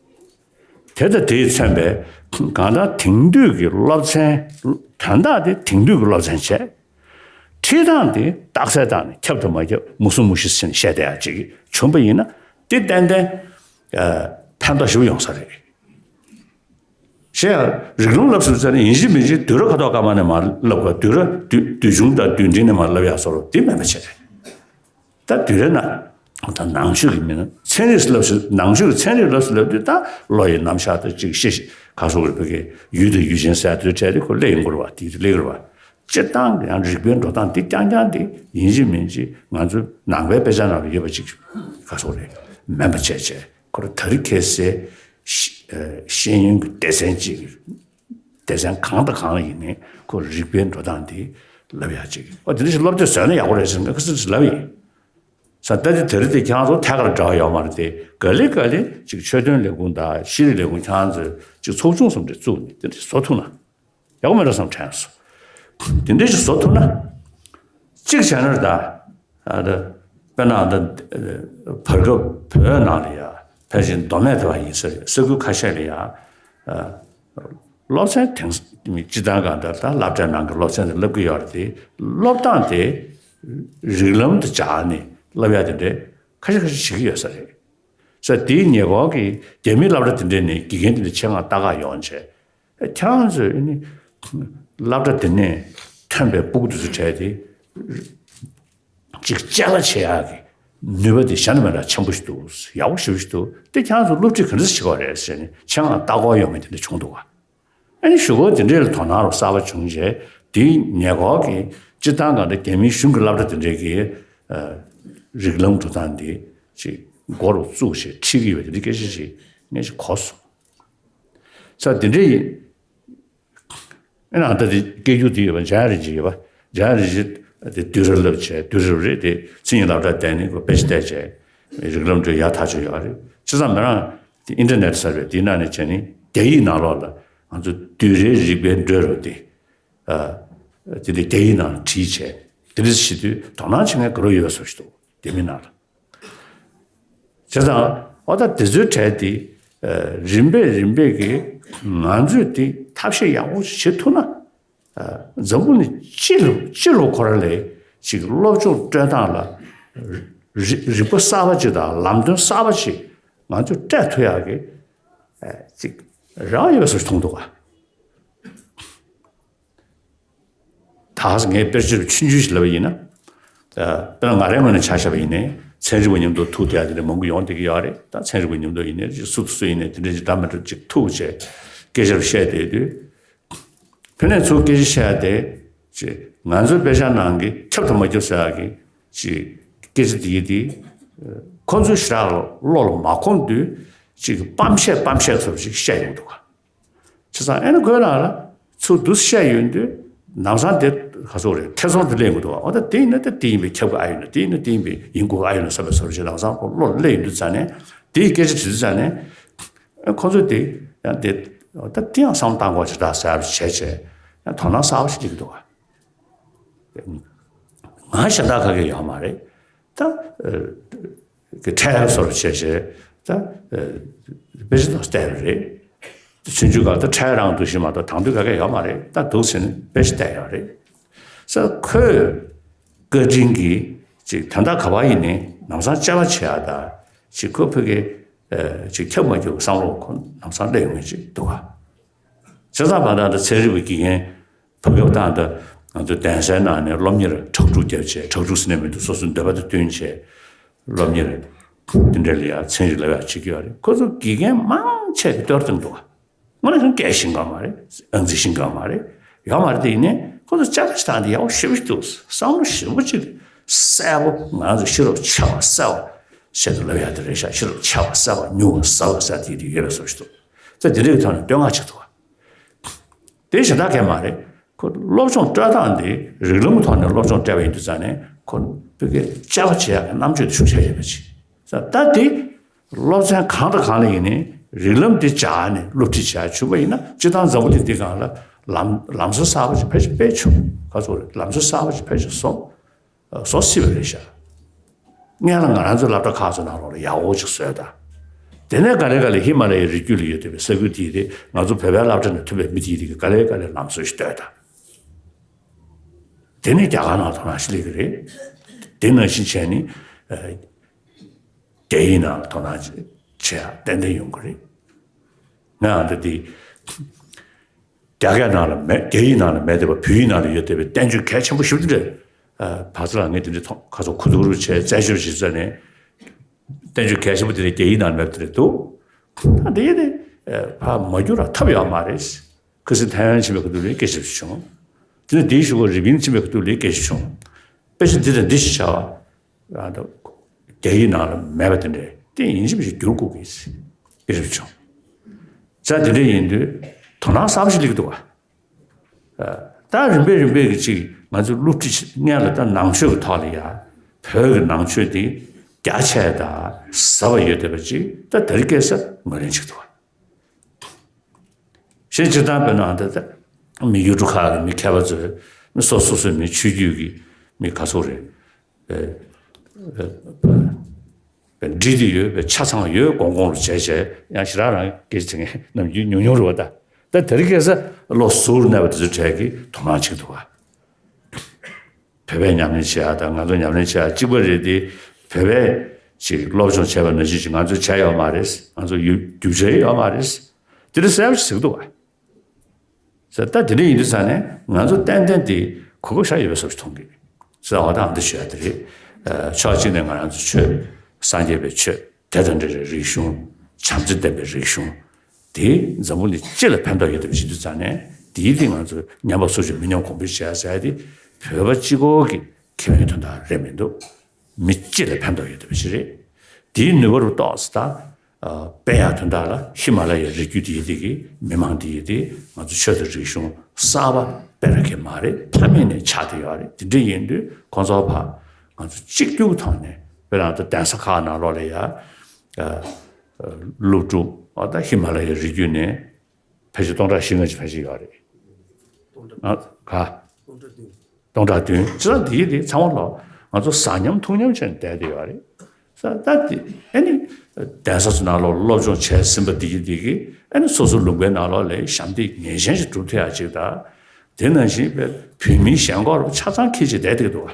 དེ་དང་དེས་མཚོན་པའི་གང་ལྟར་དེང་དུས་ཀྱི་སློབ་ཚན། དོན་དག་དེ་དེང་དུས་ཀྱི་སློབ་ཚན་བྱས། ཁྲིད་སྟངས་དེ་རྟགས་གསལ་བཏང་ནས་ཁྱབ་དང་མ་ཁྱབ་མུ་གསུམ་མུ་བཞི་ཟེར་ནས་བཤད་བསྡད་ཡག་ཅིག་བྱུང་པ་ཡིན་ན། དེ་ཏན་ཏན་ཕན་ཐོགས་ཞེ་པོ་ཡོང་ས་རེད། གཞན་ཡང་རིགས་ལམ་བསླབ་ཟེར་ཙང་ནས་ཡིན་གཅིག་མིན་གཅིག་དུས་རབས་ཁ་ཐོག་སྐར་མ་ནས་མར་བསླབ་དགོས། དུས་རབས་དུས་དུས་ཆུང་དང་དུས་འབྲིང་ནས་མར་བསླབ་ཡག་བཟོ་འདྲ་བོ་དེ་མེད་པ་བྱས། ད་དུས་རབས་ནང་ད་ནང་ཆོས་ཀྱི་མི་སྣ་ཚན་རིག་བསླབ་ཟེར། ནང་ཆོས་ཀྱི་ཚན་རིག་བསླབ་ཟེར་ལབ་དུས་ད་ལོ་ཡི་རྣམ་གཞག་དང་ཅིག་ཤེས་ཤེས་ག་སོགས་རེད། བོད་ཀྱི་ཡུལ་དང་ཡུལ་ཅན་ཟེར་དུས་བྲལ་ཏེ་ཁོ་སླེབས་ཡོང་གི་རེད་བ། དེ་སླེབས་ཀྱི་རེད་བ། སྤྱིར་བཏང་གི་ཡང་རིག་པའི་འགྲོ་སྟངས་འདི་རྐྱང་རྐྱང་འདི་ཡིན་གཅིག་མིན་གཅིག་ང་ཚོའི་ནང་པའི་དཔེ་ཆ་ནང་ལ་ཡོད་པ་ཅིག་ག་སོགས་རེད། མེད་པ་བྱས་བྱས་ཁོ་རང་དེ་རིང་ཁ་སང་ཤེས་ཡོན་གྱི་སྡེ་ཚན་གཅིག་སྡེ་ཚན་གང་དང་གང་ལ་ཡིན་ནའི་ཁོ་རིག་པའི་འགྲོ་སྟངས་འདི་ལབ་ཡག་ཅིག་ཨོ་དེ་འདྲ་ཞིག་སློབ་དེབ་བཟོས་ན་ཡག་པོ་རེད་ཟེར་ན་ཁ་སང་ཞིག་ལབ་ཡིན། ས་ད་དེ་དེ་རིང་དེ་ཁྱེད་རང་ཚོ་ཐད་ཀར་འབྲེལ་བ་ཡོད་མ་རེད་དེ། ག་ལེ་ག་ལེ་ཅིག་ཆོས་དོན་ལས་ཁུངས་དང་ཤེས་རིག་ལས་ཁུངས་ཁྱེད་རང་ཚོས་ཅིག་ཚོགས་ཆུང་བཟོ་འདྲ་བཙུགས་ནས་དེ་འདྲ་བཟོ་ཐུབ་ན། ཡག་པོ་མེད་འགྲོ་བསམ་དྲན་སོང་། དེ་འདྲ་ཞིག་བཟོ་ཐུབ་ན། གཅིག་བྱས་ན་རེད་ད། ཨ་ད། དཔེར་ན་ད། བར་སྐབས་བོད་ནང་ལ་ཡ། ཕལ་ཆེར་མདོ་སྨད་དེ་བ་ཡིན་ས་རེད། ས་ཁུལ་ཁ་ཤས་ལ་ཡ། ཨ། སློབ་ཚན་དེང་སྤྱིར་བཏང་གང་ལྟར་ད་སློབ་གྲྭའི་ནང་གི་སློབ་ཚན་དེ་སློབ་ཀྱི་ཡོད་རེད་དེ། སློབ་སྟངས་དེ། རིགས་ལམ་དུ་སྦྱར་ནས་སློབ་ཡ་དེ་འདྲ་ཁ་ཤས་ཁ་ཤས་བྱེད་ཀྱི་ཡོད་ས་རེད། ས་དེའི་ཉེ་འཁོར་གྱི་རྒྱ་མིའི་སློབ་གྲྭ་དེ་འདྲ་ནས་དགེ་རྒན་དེ་འདྲ་ཆེད་མངགས་ལྟ་ག་ཡོང་བྱས། ཁྱེད་རང་ཚོས་ཨ་ནི་སློབ་གྲྭ་དེ་ནས་ཐོན་པའི་སྤུ་གུ་དེ་ཚོ་གྲས་དེ་ཅིག་ཅ་ལག་བྱེད་ཡག་གི་ནུས་པ་དེ་གཞན་དང་མི་འདྲ་ཆེན་པོ་ཞིག་འདུག་ཡག་པོ་ཞེ་པོ་ཞིག་འདུག་དེ་ཁྱེད་རང་ཚོ་སློབ་ཁྲིད་ག་འདྲ་བྱེད་དགོས་རེད་ཟེར་ནས་ཆེད་མངགས་ལྟ་སྐོར་ཡོང་མཁན་དེ་འདྲ་བྱུང་འདུག་ག་ཨ་ནི་གཞུག་གུ་དེ་འདྲའི་ལ་དོ་སྣང་རོགས་གསར་པ་བྱུང་རྗེས་དེའི་ཉེ་འཁོར་གྱི་སྤྱིར་བཏང་གང་འདྲ་རྒྱ་མིའི་གཞུང་གི་སློབ་གྲྭ་དེ་འདྲའི་གི་རིགས་ལམ་འགྲོ་སྟངས་དེ་ཅིག་འགོ་རུ་བཙུགས་བྱས་ཁྲིད་ཀྱི་ཡོད་པ་དེ་འདྲའི་སྐད་ཆ་ཞིག་ངས་ཅིག་གོ་སོང་། ས་དེ་འདྲ་ཡིན། ཨ་ནི་ཨ་ད་དེ་སྐད་སྒྱུར་དེ་ཡོད་པ་འཇམ་དབྱངས་རིན་ཆེན་ཡོད་པ། འཇམ་དབྱངས་རིན་ཆེན་དེ་དུས་རབས་ལབ་བྱས་དུས་རབས་རེད་དེ་མཚན་ཉིད་སློབ་གྲྭ་བསྡད་ནས་ཁོ་དཔེ་ཆ་བལྟས་བྱས་རིགས་ལམ་འགྲོ་ཡག་ཐག་ཆོད་ཡོད་རེད། བྱས་ཙང་མི་རང་དེ་ཨིན་ཊར་ནེཊ་ཟེར་བའི་དེའི་ནང་ནས་བྱས་ནས་རྒྱ་ཡིག་ནང་ལོགས་ལ་ང་ཚོ་དུས་རབས་རིག་པའི་འགྲོས་རོ་དེ་ ཨ། དེ་འདྲའི་རྒྱ་ཡིག་ནང་བྲིས་བྱས་དེ་འདྲ་བྱེད་དུས་དོ་སྣང་བྱེད་མཁན་དགའ་རབ་ཡོད་པའི་བཟོ་ཞིག་འདུག་རྒྱ་མི་ནང་ལ། བྱས་ཙང་ཨོ་ད་དེ་ཚོའི་གྲས་དེ་རིམ་པས་རིམ་པས་ཀྱིས་ང་ཚོས་དེ་ཐབས་ཤེས་ཡག་པོ་བྱེད་ཐུབ་ན། འཛམ་བུ་གླིང་སྤྱི་ལ་སྤྱི་ལ་ཁོ་རང་ལ་ཅིག་སློབ་སྦྱོང་སྤྲོད་སྟངས་ལ་རིག་རིག་པ་གསར་པ་ཅིག་དང་ལམ་སྟོན་གསར་པ་ཅིག་ང་ཚོས་སྤྲད་ཐུབ་ཡག་གི་ཅིག་རེ་བ་ཡོད་པ་བཟོ་ཞིག་མཐོང་འདུག་ག་ད་ངས་དཔེར་བརྗོད་ཆུང་ཆུང་ཞིག་ལབ་པ་ཡིན་ན། དཔེར་ན་ང་རའི་ངོས་ནས་ཆ་བཞག་པ་ཡིན་ནའི་ཚན་རིག་པ་མཉམ་དུ་ཐུག་བསྡད་ཡག་དེ་འདྲ་མང་པོ་ཡོང་བསྡད་ཀྱི་ཡོད་རེད། ད་ཚན་རིག་པ་མཉམ་དུ་ཡིན་ནའི་སུ་དང་སུ་ཡིན་ནའི་དེ་འདྲ་ཅིག་འདྲ་མི་འདྲ་ཅིག་ཐུག་བྱས་སྐད་ཆ་བཤད་བསྡད་དུས། ཕ་ནས་ཚུར་སྐད་ཆ་བཤད་དེ། ཅིག་ང་ཚོའི་དཔེ་ཆ་ནང་གི་ཁྱབ་དང་མ་ཁྱབ་ཟེར་ཡག་གི་ཅིག་སྐད་ཆ་དེ་དེ་ཁོ་ཚོའི་ཞེ་དྲག་བློ་ལ་མ་འཁོར་དུས་ཅིག་སྤམ་བཤད་སྤམ་བཤད་བཟོ་འདྲ་ཅིག་བཤད་ཡོང་འདུག་ག་བྱས་ཙང་ཨེ་ན་ཁོའི་ནང་ལ་ཚུར་འདུག་བཤད་ཡོང་དུས་ལམ་སང་དེ་ག་ཚོད་རེད། ཐེ་ཚོམ་དུ་སླེབས་ཡོང་གི་འདུག་ག་ཨོ་ད་དེ་ཡིན་ན་ད་དེ་ཡིན་པས་ཁྱབ་གི་ཨ་ཡོད་ན། དེ་ཡིན་ན་དེ་ཡིན་པས་ཡིན་དགོས་གི་ཨ་ཡོད་ན་བསམ་པའི་བཟོ་འདྲ་ཅིག་ལམ་སང་ཁོ་བློ་སླེབས་ཡོང་དུས་ཙང་ནས་དེའི་སྐད་ཆ་དྲིས་དུས་ཙང་ནས། ཁོ་ཚོས་དེ་ཡང་དེ་ད་དེ་ཡང་བསམ་བློ་བཏང་དགོས་ཞེ་དྲག་ཟེར་བྱས་བྱས་ཡང་དོ་སྣང་གསར་པ་ཞིག་སླེབས་ཀྱི་འདུག་ག་ང་གཞན་དག་ག་གེ་ཡོད་མ་རེད། ད་ཨ་གི་ཁྲལ་བཟོ་འདྲ་བྱས་བྱས་ད་ཨ་དཔེ་ཆ་དང་བལྟས་པ་རེད། ཆུང་ཆུང་སྒང་ད་ཁྲལ་རང་འདུག་བཞིན་མ་གཏོགས་དང་དུས་ག་གེ་ཡོད་མ་རེད། ད་འདུག་ཟེར་ནས་དཔེ་ཆ་བལྟས་ཡོད་རེད། ས་ཁོས་བཀའ་དྲིན་གྱིས་ཅིག་དོན་དག་ག་པར་ཡིན་ནའི་ལམ་སང་དཔྱད་པ་བྱེད་ཡག་དང་ཅིག་ཁོ་ཕ་གི་ཨ་ཅིག་ཁྱབ་མ་ཁྱབ་བསམ་བློ་ཁོ་ལམ་སང་སླེབས་ཡོང་མཁན་ཅིག་འདུག་ག་བྱས་ཙང་བར་དང་ད་ཚན་རིག་པའི་དགེ་རྒན་བར་སྐབས་དང་ད་ང་ཚོ་གདན་སའི་ནང་ནས་སློབ་གཉེར་ཁྲག་ཁྲུག་བརྒྱབ་བྱས། ཁྲག་ཁྲུག་ཟེར་ནས་མི་འདུག་སོ་སོའི་འདོད་པ་དང་བསྟུན་བྱས་སློབ་གཉེར་དེ་འདྲ་ལ་ཡ་ཚན་རིག་ལ་ཡ་བྱེད་ཀྱི་ཡོད་རེད། ཁོ་ཚོ་དགེ་རྒན་མང་ཆེ་གི་གཏོར་བཏང་འདུག་ག་དངོས་གནས་སྐད་ཤེས་མཁན་མ་རེད། ཨང་རྩིས་ཤེས་མཁན་མ་རེད། ཡོད་མ་རེད། དེ་ཡིན་ནའི་ཁོ་ཚོ་དཔྱད་པ་ཞིག་བཏང་སྟེ་ཡག་པོ་ཞེ་པོ་ཞིག་འདུག་བསམ་བློ་ཞེ་པོ་ཅིག་གསལ་པོ། ང་ཚོ་ཤེས་རབ་ཆེ་བ་གསལ་བ་བཤད་དུ་ལབ་ཡག་དེ་རེད་ཤག་ཤེས་རབ་ཆེ་བ་གསལ་བ་མྱུར་བ་ཟབ་པ་ཟེར་དེ་དེ་ཡོད་པའི་བཟོ་ཞིག་འདུག་ད་དེ་འདྲའི་ཐོག་ནས་བསྟོད་བསྔགས་བྱེད་ཐུབ་པ། དེ་གཞན་དག་གས་མ་རེད། ཁོ་སློབ་སྦྱོང་སྤྲོད་སྟངས་འདི་རིགས་ལམ་ཐོག་ནས་སློབ་སྦྱོང་སྤྲད་པ་ཡིན་དུས་ཙང་ནས་ཁོ་བོད་སྐད་དཔྱད་པ་བྱེད་ཡག་གི་རྣམ་དཔྱོད་དེ་ཤུགས་ཆེ་ཡོད་པ་ཅིག་ད་ལྟ་དེ་སློབ་ཚན་གང་དང་གང་ལ་ཡིན་ནའི་རིགས་ལམ་འདི་སྦྱར་ནས་སློབ་ཁྲིད་བྱེད་ཡག་བྱུང་བ་ཡིན་ན། སྤྱིར་བཏང་འཛམ་བུ་གླིང་འདི་སྒང་ལ་ལམ་ལམ་སྲོལ་གསར་པ་ཅིག་ཕལ་ཆེར་སྤེལ་ཆོག་ག་ཚོད་རེད། ལམ་སྲོལ་གསར་པ་ཅིག་ཕལ་ཆེར་བཟོ་བཟོ་སྲིད་པ་རེད་ཤག་སྔོན་ལ་ང་རང་ཚོའི་སློབ་གྲྭ་ཁག་ཚོའི་ནང་ལོགས་ལ་ཡག་པོ་ཅིག་བཟོས་དང་། དེ་ནས་ག་ལེ་ག་ལེ་ཧི་མ་ལ་ཡའི་རི་རྒྱུད་ལ་ཡོད་བསྡད་པའི་ས་ཁུལ་དེའི་རིགས་ང་ཚོ་བོད་པའི་སློབ་གྲྭ་ནས་ཐོན་པའི་མི་དེའི་རིགས་ཀྱིས་ག་ལེ་ག་ལེ་ལམ་སྲོལ་ཞིག་བཏོད་དང་། དེ་ནས་རྒྱ་གར་ནང་དོ་སྣང་ཞིག་སླེབས་ཀྱི་རེད། དེ་ནང་བཞིན་བྱས་ནས་ཨ་རྒྱ་ཡིག་ནང་ལ་དོ་སྣང་བྱེད་ཡག་ཏན་ཏན་ཡོང་གི་རེད། ང་ཨ་འདི་དེ་རྒྱ་སྐད་ནང་ལ་མེད། རྒྱ་ཡིག་ནང་ལ་མེད་བསྡད་པ་བོད་ཡིག་ནང་ལ་ཡོད་བསྡད་པའི་བསྟན་བཅོས་གལ་ཆེན་པོ་ཞེ་པོ་ཅིག་རེད། ཨ་བར་ཚོ་ལ་ངས་དེ་འདྲའི་ཐོག་ཁ་སོགས་གོ་བསྡུར་བྱས་རྩད་གཅོད་བྱེད་ས་ནས་བསྟན་བཅོས་གལ་ཆེན་པོ་དེ་འདྲ་རྒྱ་ཡིག་ནང་མེད་པ་དེ་འདྲ་འདུག་ད་དེ་ནི་ཕར་མ་བསྒྱུར་བ་ཐབས་ཡོད་མ་རེད། ཁ་སང་ཐའེ་ཝན་ཕྱིན་པའི་ཁ་ཐུག་ལ་སྐད་ཆ་བྱུང་། དེ་ནས་དེའི་གཞུག་གུ་རི་པིན་ཕྱིན་པའི་ཁ་ཐུག་ལ་སྐད་ཆ་བྱུང་། དཔེ་ཆ་འདི་དང་འདི་ཞིག་བྱ་བ། རྒྱ་ཡིག་ནང་ལ་མེད་པ་དེ་འདྲ་དེ་ཡིན་གཅིག་མིན་གཅིག་བསྒྱུར་དགོས་ཀྱི་སྐད་ཆ་བྱུང་། ས་དེ་འདྲ་ཡིན་དུས་དོ་སྣང་གསར་པ་ཞིག་སླེབས་ཀྱི་འདུག་ག་ད་རིམ་པས་རིམ་པས་ཀྱི་ཅིག་ང་ཚོའི་སློབ་ཁྲིད་སྔོན་ལ་ད་ནང་ཆོས་ཀྱི་ཐོག་ལ་ཡ་བོད་ཀྱི་ནང་ཆོས་དེ་རྒྱ་ཆེ་དང་ཟབ་པ་ཡོད་བསྡད་པ་ཅིག་ད་དེ་རིང་ཁ་སང་ངོས་ལེན་བྱེད་ཀྱི་འདུག་ག་གཞན་སྤྱིར་བཏང་དཔེར་ན་ད་ལྟ་མི་ཡུལ་གྲུ་ཁག་གི་མི་མཁས་པ་ཚོས་མི་སོ་སོ་སོའི་མི་ཆོས་བརྒྱུད་ཀྱི་མི་ག་ཚོད་རེད། བསྒྲིགས་ཏེ་ཡོད་པའི་ཆ་ཚང་ཡོད་དགོངས་དགོངས་ལ་བྱས་བྱས་ཡང་ཞེ་དྲག་རང་སྐད་ཆ་དེ་ངས་ནམ་རྒྱུན་ཉུང་ཉུང་རེད་པ། ད་ད་དེ་རིང་ཁ་སང་བློ་གཟུར་གནས་པ་དེ་ཚོའི་གྲས་ཀྱིས་དོ་སྣང་བྱེད་ཀྱི་འདུག་ག་བོད་པས་ཉམས་ལེན་བྱེད་ཡག་དང་ང་ཚོ་ཉམས་ལེན་བྱེད་ཡག་གཅིག་པ་རེད་དེ། བོད་པས་ཅིག་སློབ་སྦྱོང་བྱས་པ་ནང་བཞིན་ཅིག་ང་ཚོས་བྱས་ཡོད་མ་རེད། ང་ཚོ་ཡུ་རྒྱུ་ཆ་ཡོད་མ་རེད། དེ་འདྲ་གསལ་པོ་ཞིག་ཟེར་གྱི་འདུག་ག་ཟེར། ད་དེ་འདྲ་ཡིན་དུས་ཙང་ནས་ང་ཚོ་ཏན་ཏན་དེ་གོ་སྐབས་ཞིག་ཡོད་པའི་བཟོ་ཞིག་མཐོང་གི་ཟེར་བ་དང་འདི་ཞུ་ཡག་དེ་རེད། ཕྱོགས་གཅིག་ནས་ང་རང་ཚོ་ཆོས་སངས་རྒྱས་པའི་ཆོས་དེ་དང་འབྲེལ་བའི་རིག་གཞུང་བྱམས་བརྩེ་ལྡན་པའི་རིག་གཞུང་དེ་འཛམ་བུ་གླིང་སྤྱི་ལ་ཕན་ཐོགས་ཡོད་པ་ཞིག་དུས་ཙང་ནས་དེའི་སྟེང་ང་ཚོ་ཉམས་པ་སོར་ཆུད་མི་ཉམས་གོང་འཕེལ་བྱེད་ཡག་ཟེར་ཡག་དེ་བོད་པ་གཅིག་པོ་གི་ཁེ་ཕན་དོན་དག་རེད་མི་འདུག་མི་སྤྱི་ལ་ཕན་ཐོགས་ཡོད་པ་ཞིག་རེད། དེའི་ནུས་པ་རུ་ཏོག་ཙམ་ད། སྤེལ་ཡག་དོན་དག་ལ་ཧི་མ་ལ་ཡའི་རི་རྒྱུད་དེ་ཡི་དེ་གི་མི་མང་དེ་ཡི་དེ་ང་ཚོ་ཆོས་དང་རིག་གཞུང་གསར་པ་སྤེལ་ར་གི་མ་རེད། ཕ་མེས་ནས་ཆགས་བསྡད་ཡོད་རེད། དེ་འདྲ་ཡིན་དུས་ཁོང་ཚོ་ཕར་ང་ཚོ་གཅིག་གྱུར་གྱི་ཐོག་ནས་དཔེར་ན་ད་གདན་ས་ཁག་ནང་ལོགས་ལ་ཡ་སློབ་ཕྲུག་ཨ་ད་ཧི་མ་ལ་ཡའི་རི་རྒྱུད་ནས་ཕལ་ཆེར་སྟོང་ཕྲག་བཞི་ལྔ་ཅིག་ཕལ་ཆེར་ཡོད་རེད། སྟོང་ཕྲག་ང་ག་སྟོང་ཕྲག་བདུན། སྟོང་ཕྲག་བདུན་ཅི་ལ་འདི་ཡི་དེ་ཚང་མ་ལོ་ང་ཚོ་ཟ་སྙམ་འཐུང་སྙམ་བྱས་ནས་བསྡད་དེ་ཡོད་རེད། ས་ད་དེ་ཨ་ནི་གདན་ས་ཚོ་ནང་ལོགས་སློབ་སྦྱོང་བྱས་ཟིན་པ་འདི་གི་འདི་གི་ཨ་ནི་སོ་སོ་ལུང་པའི་ནང་ལོགས་ལ་ཞབས་འདེགས་ངེས་ཅན་ཞིག་སྒྲུབ་ཐུབ་ཡ་ཅིག་དང་། དེ་ནང་བཞིན་པའི་བོད་མིའི་ཞེན་ཁོག་རུ་ཆ་ཚང་འཁྱེར་བྱས་བསྡད་དེ་འདུག་བ།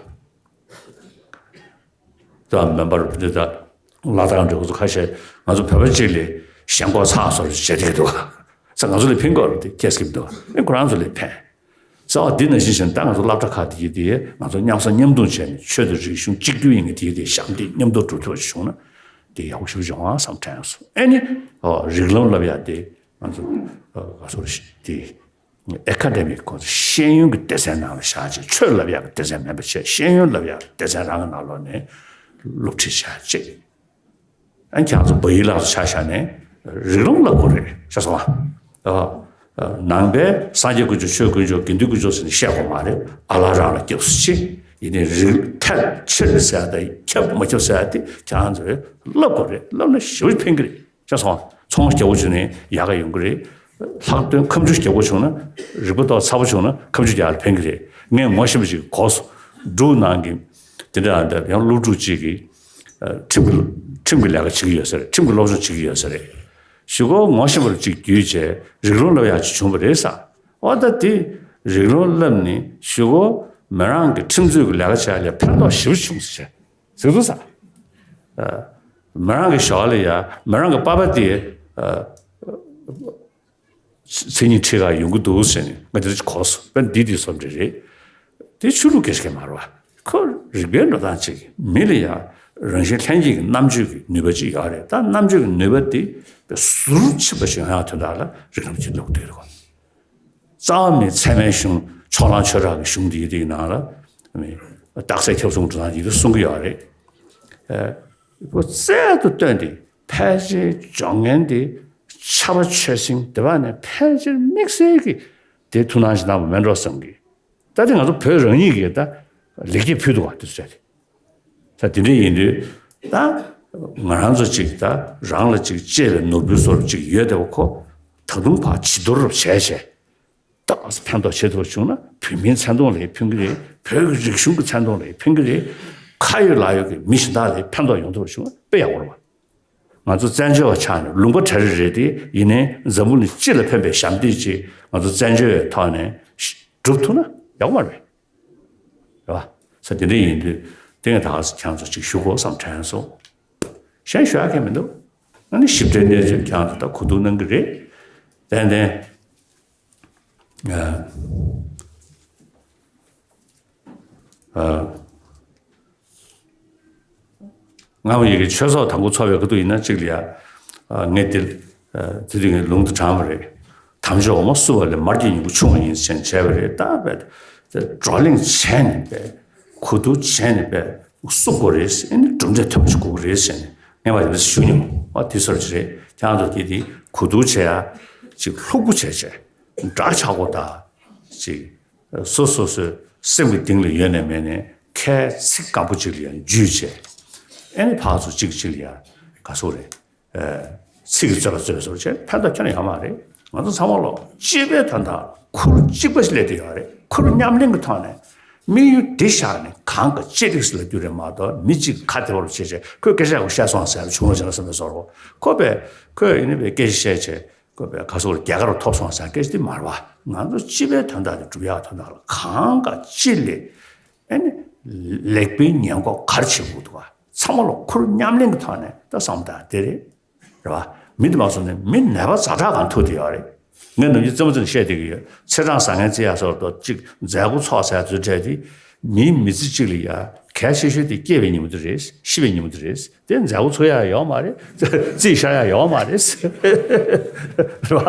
ད་མེམ་བར་འདི་ད་ལ་དྭགས་འདྲ་བོ་ཚོ་ཁ་ཤས་ང་ཚོ་བོད་པ་གཅིག་ལས་ཞེན་ཁོག་ཚ་སོར་བྱེད་དེ་འདུག་ས་ང་ཚོ་ལས་ཕན་གོ་རེད་དེ་ཁྱེད་སྐྱིད་འདུག་ཨེ་ཁོ་རང་ཚོ་ལས་ཕན་ས་འོ་འདི་ནང་བཞིན་བྱས་ད་ང་ཚོ་སློབ་གྲྭ་ཁག་དེ་ཡི་དེ་ང་ཚོ་མཉམ་ཟ་མཉམ་འཐུང་བྱས་ནས་ཆོས་དང་རིག་གཞུང་གཅིག་གྱུར་ཡིན་གྱི་དེ་ཡི་དེ་ཞབས་འདེགས་མཉམ་དུ་སྒྲུབ་ཐུབ་པ་བྱུང་ན་དེ་ཡག་པོ་ཞེ་པོ་བྱུང་བ་བསམ་དྲན་སོང་ཨེ་ནི་ཨོ་རིགས་ལམ་བསླབ་ཡ་དེ་ང་ཚོ་ཨ་ག་ཚོར་ཞིག་དེ། ཨེ་ཁ་ཌེ་མིག་ཁོ་ཚོ་ཤེས་ཡོན་གྱི་སྡེ་ཚན་ནང་ལ་བཞག་ཅིག་ཆོས་བསླབ་ཡག་གི་སྡེ་ཚན་མིན་པ་བྱས་ཤེས་ཡོན་བསླབ་ཡག་གི་སྡེ་ཚན་རང་གི་ནང་ལོགས་ནས་སློབ་ཁྲིད་བྱ་ཅིག་ཨ་ཁྱེད་ཚོ་བོད་ཡིག་ལ་ཆ་བཞག་ནས་རིགས་ལམ་བསླབ་དགོས་རེད་ཤེས་སོང་ཨ། ནང་པའི་སངས་རྒྱས་དཀོན་མཆོག་ཆོས་དཀོན་མཆོག་དགེ་འདུན་དཀོན་མཆོག་ཟེར་ནས་བཤད་དགོས་མ་རེད། ཨ་ལ་རང་ལ་སྐྱབས་སུ་མཆི། ཡིན་ནའི་རིགས་ཐལ་ཆེར་ཟེར་ཡ་དང་ཁྱབ་མ་ཁྱབ་ཟེར་ཡ་དེ་ཁྱེད་ཚོས་བསླབ་དགོས་རེད། བསླབ་ན་ཞེ་པོ་ཕན་གི་རེད། ཤེས་སོང་ཨ། ཚོང་རྒྱག་པོ་བྱུང་ནས་ཡག་ག་ཡོང་གི་རེད། ལྷག་དོན་ཁ་མཆུ་རྒྱག་པོ་བྱུང་ན་རིག་པ་ཏོག་ཚ་པོ་བྱུང་ན་ཁ་མཆུ་རྒྱག་ལ་ཕན་གི་རེད། ངས་ངོ་ཤེས་པ་ཞིག་གོ་སོང་། འབྲུག་ནང་གི་དེ་འདྲ་འདྲ་ཡང་སློབ་ཕྲུག་ཅིག་གིས་ཁྲིམས་ཀྱི་ཁྲིམས་ཀྱི་ལས་ཀ་བྱེད་ཀྱི་ཡོད་ས་རེད། ཁྲིམས་ཀྱི་སློབ་སྦྱོང་བྱེད་ཀྱི་ཡོད་ས་རེད། གཞུག་གུ་ངོ་ཤེས་པ་ཅིག་བརྒྱུད་བྱས་རིགས་ལམ་བསླབ་ཡག་ཅིག་བྱུང་བ་རེད་ས། འོ་ད་དེ་རིགས་ལམ་བསླབ་ནས་གཞུག་གུ་མི་རང་གི་ཁྲིམས་རྩོད་ཀྱི་ལས་ཀ་བྱེད་ཡག་ལ་ཕན་ཐོགས་ཞེ་པོ་བྱུང་ཟེར་བྱས། ཟེར་འདུག་ས། མི་རང་གི་ཞོར་ལ་ཡ་མི་རང་གི་པ་ཕ་དེ་མཚན་ཉིད་ཁྲིད་ག་ཡོང་གི་འདུག་ཟེར་ནས་ང་དེ་འདྲ་གོ་སོང་། དཔེ་འདི་དེ་སོམ་འདྲ་རེད། དེ་ཆོས་ལུགས་སྐད་ཆ་མ་རེད་བ། ཁོ་རིག་པའི་འགྲོ་སྟངས་ཅིག་མི་ལ་ཡ་རང་བཞིན་ལྷན་སྐྱེས་ཀྱི་རྣམ་དཔྱོད་ཀྱི་ནུས་པ་ཅིག་ཡོད་རེད། ད་རྣམ་དཔྱོད་ཀྱི་ནུས་པ་དེ་དཔེ་ཟུར་ཕྱིན་པ་ཞིག་ཡོང་ཡག་དོན་དག་ལ་རིགས་ལམ་གྱི་སློབ་དགོས་རེད། རྩ་བ་ནས་ཚད་མའི་གཞུང་ཕྱོགས་གླང་ཆོས་གྲགས་ཀྱི་གཞུང་འདིའི་རིགས་ནང་ལ་རྟགས་གསལ་ཁྱབ་གསུམ་འགྲོ་སྟངས་ཡིན་དུ་གསུང་གི་ཡོད་རེད། ཁོ་རྩལ་དུ་བཏོན་ཏེ་ཕལ་ཆེར་སྦྱོང་མཁན་དེ་ཕྱྭ་པ་ཆོས་སེང་དེ་བ་ནས་ཕལ་ཆེར་དམིགས་བསལ་གྱི་དེ་ཐུགས་སྣང་ཞིག་གནང་བ་མེད་འགྲོ་བསམ་གི། ད་དེ་ང་ཚོ་བོད་རང་ཉིད་ཀྱིས་ད་ལེགས་སྐྱེས་ཕུལ་འདུག་བ་དེ་ཚོ་བྱས་ཏེ། ད་དེ་འདྲ་ཡིན་དུས་ད་ང་རང་ཚོ་ཅིག་ད་རང་ལ་ཅིག་གཅེས་པའི་ནོར་བུའི་བཟོ་འདྲ་ཅིག་ཡོད་དེ་བ་ཁོ་ད་དུང་ཕར་བྱི་དོར་བྱས་བྱས་ད་ཕན་ཐོགས་བྱེད་ཐུབ་བྱུང་ན་བོད་མིའི་མཚན་མཐོང་ལ་ཕན་གི་རེད། བོད་ཀྱི་རིག་གཞུང་གི་མཚན་མཐོང་ལ་ཕན་གི་རེད། ཁ་ཡོད་ལག་ཡོད་ཀྱི་མི་གཞན་དག་ལ་ཕན་ཐོགས་ཡོང་ཐུབ་བྱུང་ན་དཔེ་ཡག་པོ་རེད་བ། ང་ཚོ་བཙན་བྱོལ་བ་ཆགས་ནས་ལུང་པ་གྲ་རེ་རེད་དེ་ཡིན་ནའི་འཛམ་བུ་གླིང་སྤྱི་ལ་ཕན་པའི་ཞབས་འདེགས་ཅིག་ང་ཚོ་བཙན་བྱོལ་བའི་ཐོག་ནས་སྒྲུབ་ཐུབ་ན་ཡག་པོ་མ་རེད། རེད་བ། ས་དེ་འདྲ་ཡིན་དུས་དེ་ངས་ད་ག་ས་ཁྱེད་ཚོ་ཅིག་ཞུ་དགོས་བསམ་དྲན་སོང་། གཞན་ཞུ་ཡག་གང་མི་འདུག་ཨ་ནི་ཞིབ་ཕྲའི་གནས་ཚུལ་ཁྱེད་ཚོ་ད་གོ་བསྡུར་གནང་གི་རེད། ཏན་ཏན། ཨ། ཨ། སྔ་མོ་ཡི་གེ་ཆོས་ཚོགས་དང་པོ་ཚོགས་པའི་ཁ་ཐུག་ཡིན་ན་གཅིག་ལ་ཡ། ཨ། ངས་འདི། ཨ། དེ་དུས་ངས་ལུང་དུ་དྲངས་པ་རེད། དམ་ཆོས་འོ་མ་བསྲུབས་པ་ལས་མར་གྱི་ཉིང་ཁུ་ཕྱུང་བ་ཡིན་ཟེར་བྱས་པ་རེད། ད་བས། དེ་བགྲོ་གླེང་བྱས་ནས་བས། གོ་བསྡུར་བྱས་ནས་བས། བསྲུབ་དགོས་རེད་ཟེར་ནས་གྲུབ་འབྲས་ཐོན་པ་ཞིག་དགོས་ཀྱི་རེད་ཟེར་ནས་ངས་མ་ཡིན་ཞུ་མྱོང་། ཨ། དེ་སོར་ཅིག་རེད། ཁྱེད་རང་ཚོ་དེ་དེ་གོ་བསྡུར་བྱས་ཡ། ཅིག་ལྷུག་པོ་བྱས་བྱས། འདྲ་ཆགས་པོ་དང་། ཅིག་སོ་སོ་སོའི་སེམས་ཀྱི་གཏིང་ལ་ཡོད་ནས་མེད་ནས་ཁའི་ཚིག་སྐམ་པོ་ཅིག་ལ་ཡང་འཇུས་བྱས། ཨེ་ནི་ཕར་ཚུར་གཅིག་གཅིག་ལ་ཡང་ག་སོག་རེད། ཨ། ཚིག་གི་རྩོད་པ་རྩོད་པའི་སོགས་བྱས་ཕན་ཐོགས་ཁྱོན་ནས་ཡོད་མ་རེད། ང་ཚོ་ཚང་མ་ལོ་སྤྱི་པའི་དོན་དག་ཁུར་གཅིག་པ་ཞིག་སླེབས་བསྡད་ཡོད་རེད། ཁུར་མཉམ་ལེན་གྱི་ཐོག་ནས་དམིགས་ཡུལ་འདི་བཞག་ནས་གང་ག་ཅི་རིགས་ལབ་རྒྱུ་རེད་མ་གཏོགས་མི་གཅིག་གིས་ཁ་བདེ་བོར་བྱས་བྱས་ཁོས་སྐད་ཆ་ཡག་པོ་བཤད་སོང་ཟེར་བྱུང་ལ་བྱུང་ལ་བསམ་པའི་བཟོ་འདྲ། ཁོ་པས་ཁོས་ཡིན་ནི་པའི་སྐད་ཆ་བཤད་བྱས། ཁོ་པས་ག་སོག་རྒྱལ་ཁ་རུ་ཐོབ་སོང་ཟེར་སྐད་ཆ་དེ་མ་རེད་བ། ང་ཚོ་སྤྱི་པའི་དོན་དག་དེ་སྒྲུབ་ཡག་དོན་དག་ལ་གང་ག་ཅི་ལས་ཨེ་ནི་ལེགས་སྤེལ་ཉེས་འགོག་ག་རེ་བྱེད་དགོས་འདུག་བ། ཚང་མ་ལ་ཁུར་མཉམ་ལེན་གྱི་ཐོག་ནས་ད་བསམ་བཏང་དེ་རེད། རེད་བ། མི་དེ་མ་སོང་ནས་མི་ནད་པ་ཛ་དྲག་གང་ཐུག་དེ་ཡོད་རེད། ངས་ནམ་རྒྱུན་རྩེད་མོ་རྩེ་ནས་བཤད་བསྡད་ཀྱི་ཡོད། ཚེས་གྲངས་བཟང་ངན་བརྩི་ཡག་སོགས་ཏོ་གཅིག་མཛད་སྒོ་ཚོགས་ཟེར་ཚུལ་འཕྲད་དེ། མིའི་མི་ཚེ་གཅིག་ལ་ཡ་གལ་ཆེ་ཤོས་དེ་སྐྱེ་བའི་ཉིན་མོ་དེ་རེད། ཤི་བའི་ཉིན་མོ་དེ་རེད། དེ་མཛད་སྒོ་ཚོགས་ཡག་ཡོད་མ་རེད། རྩིས་ཤར་ཡག་ཡོད་མ་རེད། རེད་བ།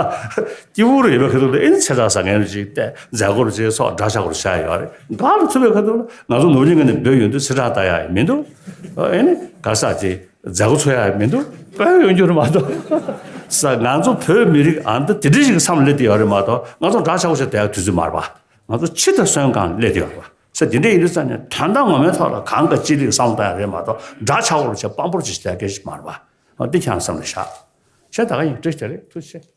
སྐྱིད་པོ་རེད་པའི་ཁ་ཐུག་ལ་ཨེ་ནི་ཚེས་གྲངས་བཟང་ངན་རུ་ཅིག་བལྟས། མཛད་སྒོ་རུ་ཅིག་ཚོགས་འདྲ་ཆགས་པོ་རུ་བྱ་ཡག་ཡོད་རེད། གང་ལ་ཐུབ་པའི་ཁ་ཐུག་ལ་ང་ཚོ་ནུབ་གླིང་ངོས་ནས་བོད་ཡོང་དུས་ཚེས་གྲངས་ལྟ་ཡག་མི་འདུག་ཨེ་ནི་ག་ས་ཅིག་མཛད་སྒོ་ཚོགས་ཡག་མི་འདུག་དཔེ་ཡོང་རྒྱུ་རེད་མ་གཏོགས། ས་ང་ཚོ་བོད་མི་རིགས་ཨ་འདི་དེ་འདྲ་ཞིག་གི་མཚམས་སླེབས་བསྡད་ཡོད་རེད་མ་གཏོགས་ང་ཚོ་འདྲ་ཆགས་པོ་ཞིག་བསྡད་ཡག་དུས་ཚོད་མ་རེད་པ། ང་ཚོ་འཆི་དང་གསོན་སྒང་སླེབས་བསྡད་ཡོད་རེད་པ། ས་དེ་འདྲ་ཡིན་དུས་ཙང་ནས་དོན་དག་ངོ་མའི་ཐོག་ལ་གང་ག་ཅི་ལེགས་བསམ་བཏང་ཡག་རེད་མ་གཏོགས་འདྲ་ཆགས་པོ་ཞིག་དཔང་པོ་ཞིག་བསྡད་མཁན་ཞིག་མ་རེད་པ། འདི་ཁྱེད་རང་བསམ་ལ་བཞག་བྱས་ད་ག་ཡིན། བཀྲ་ཤིས་བདེ་ལེགས། ཐུགས་རྗེ་ཆེ།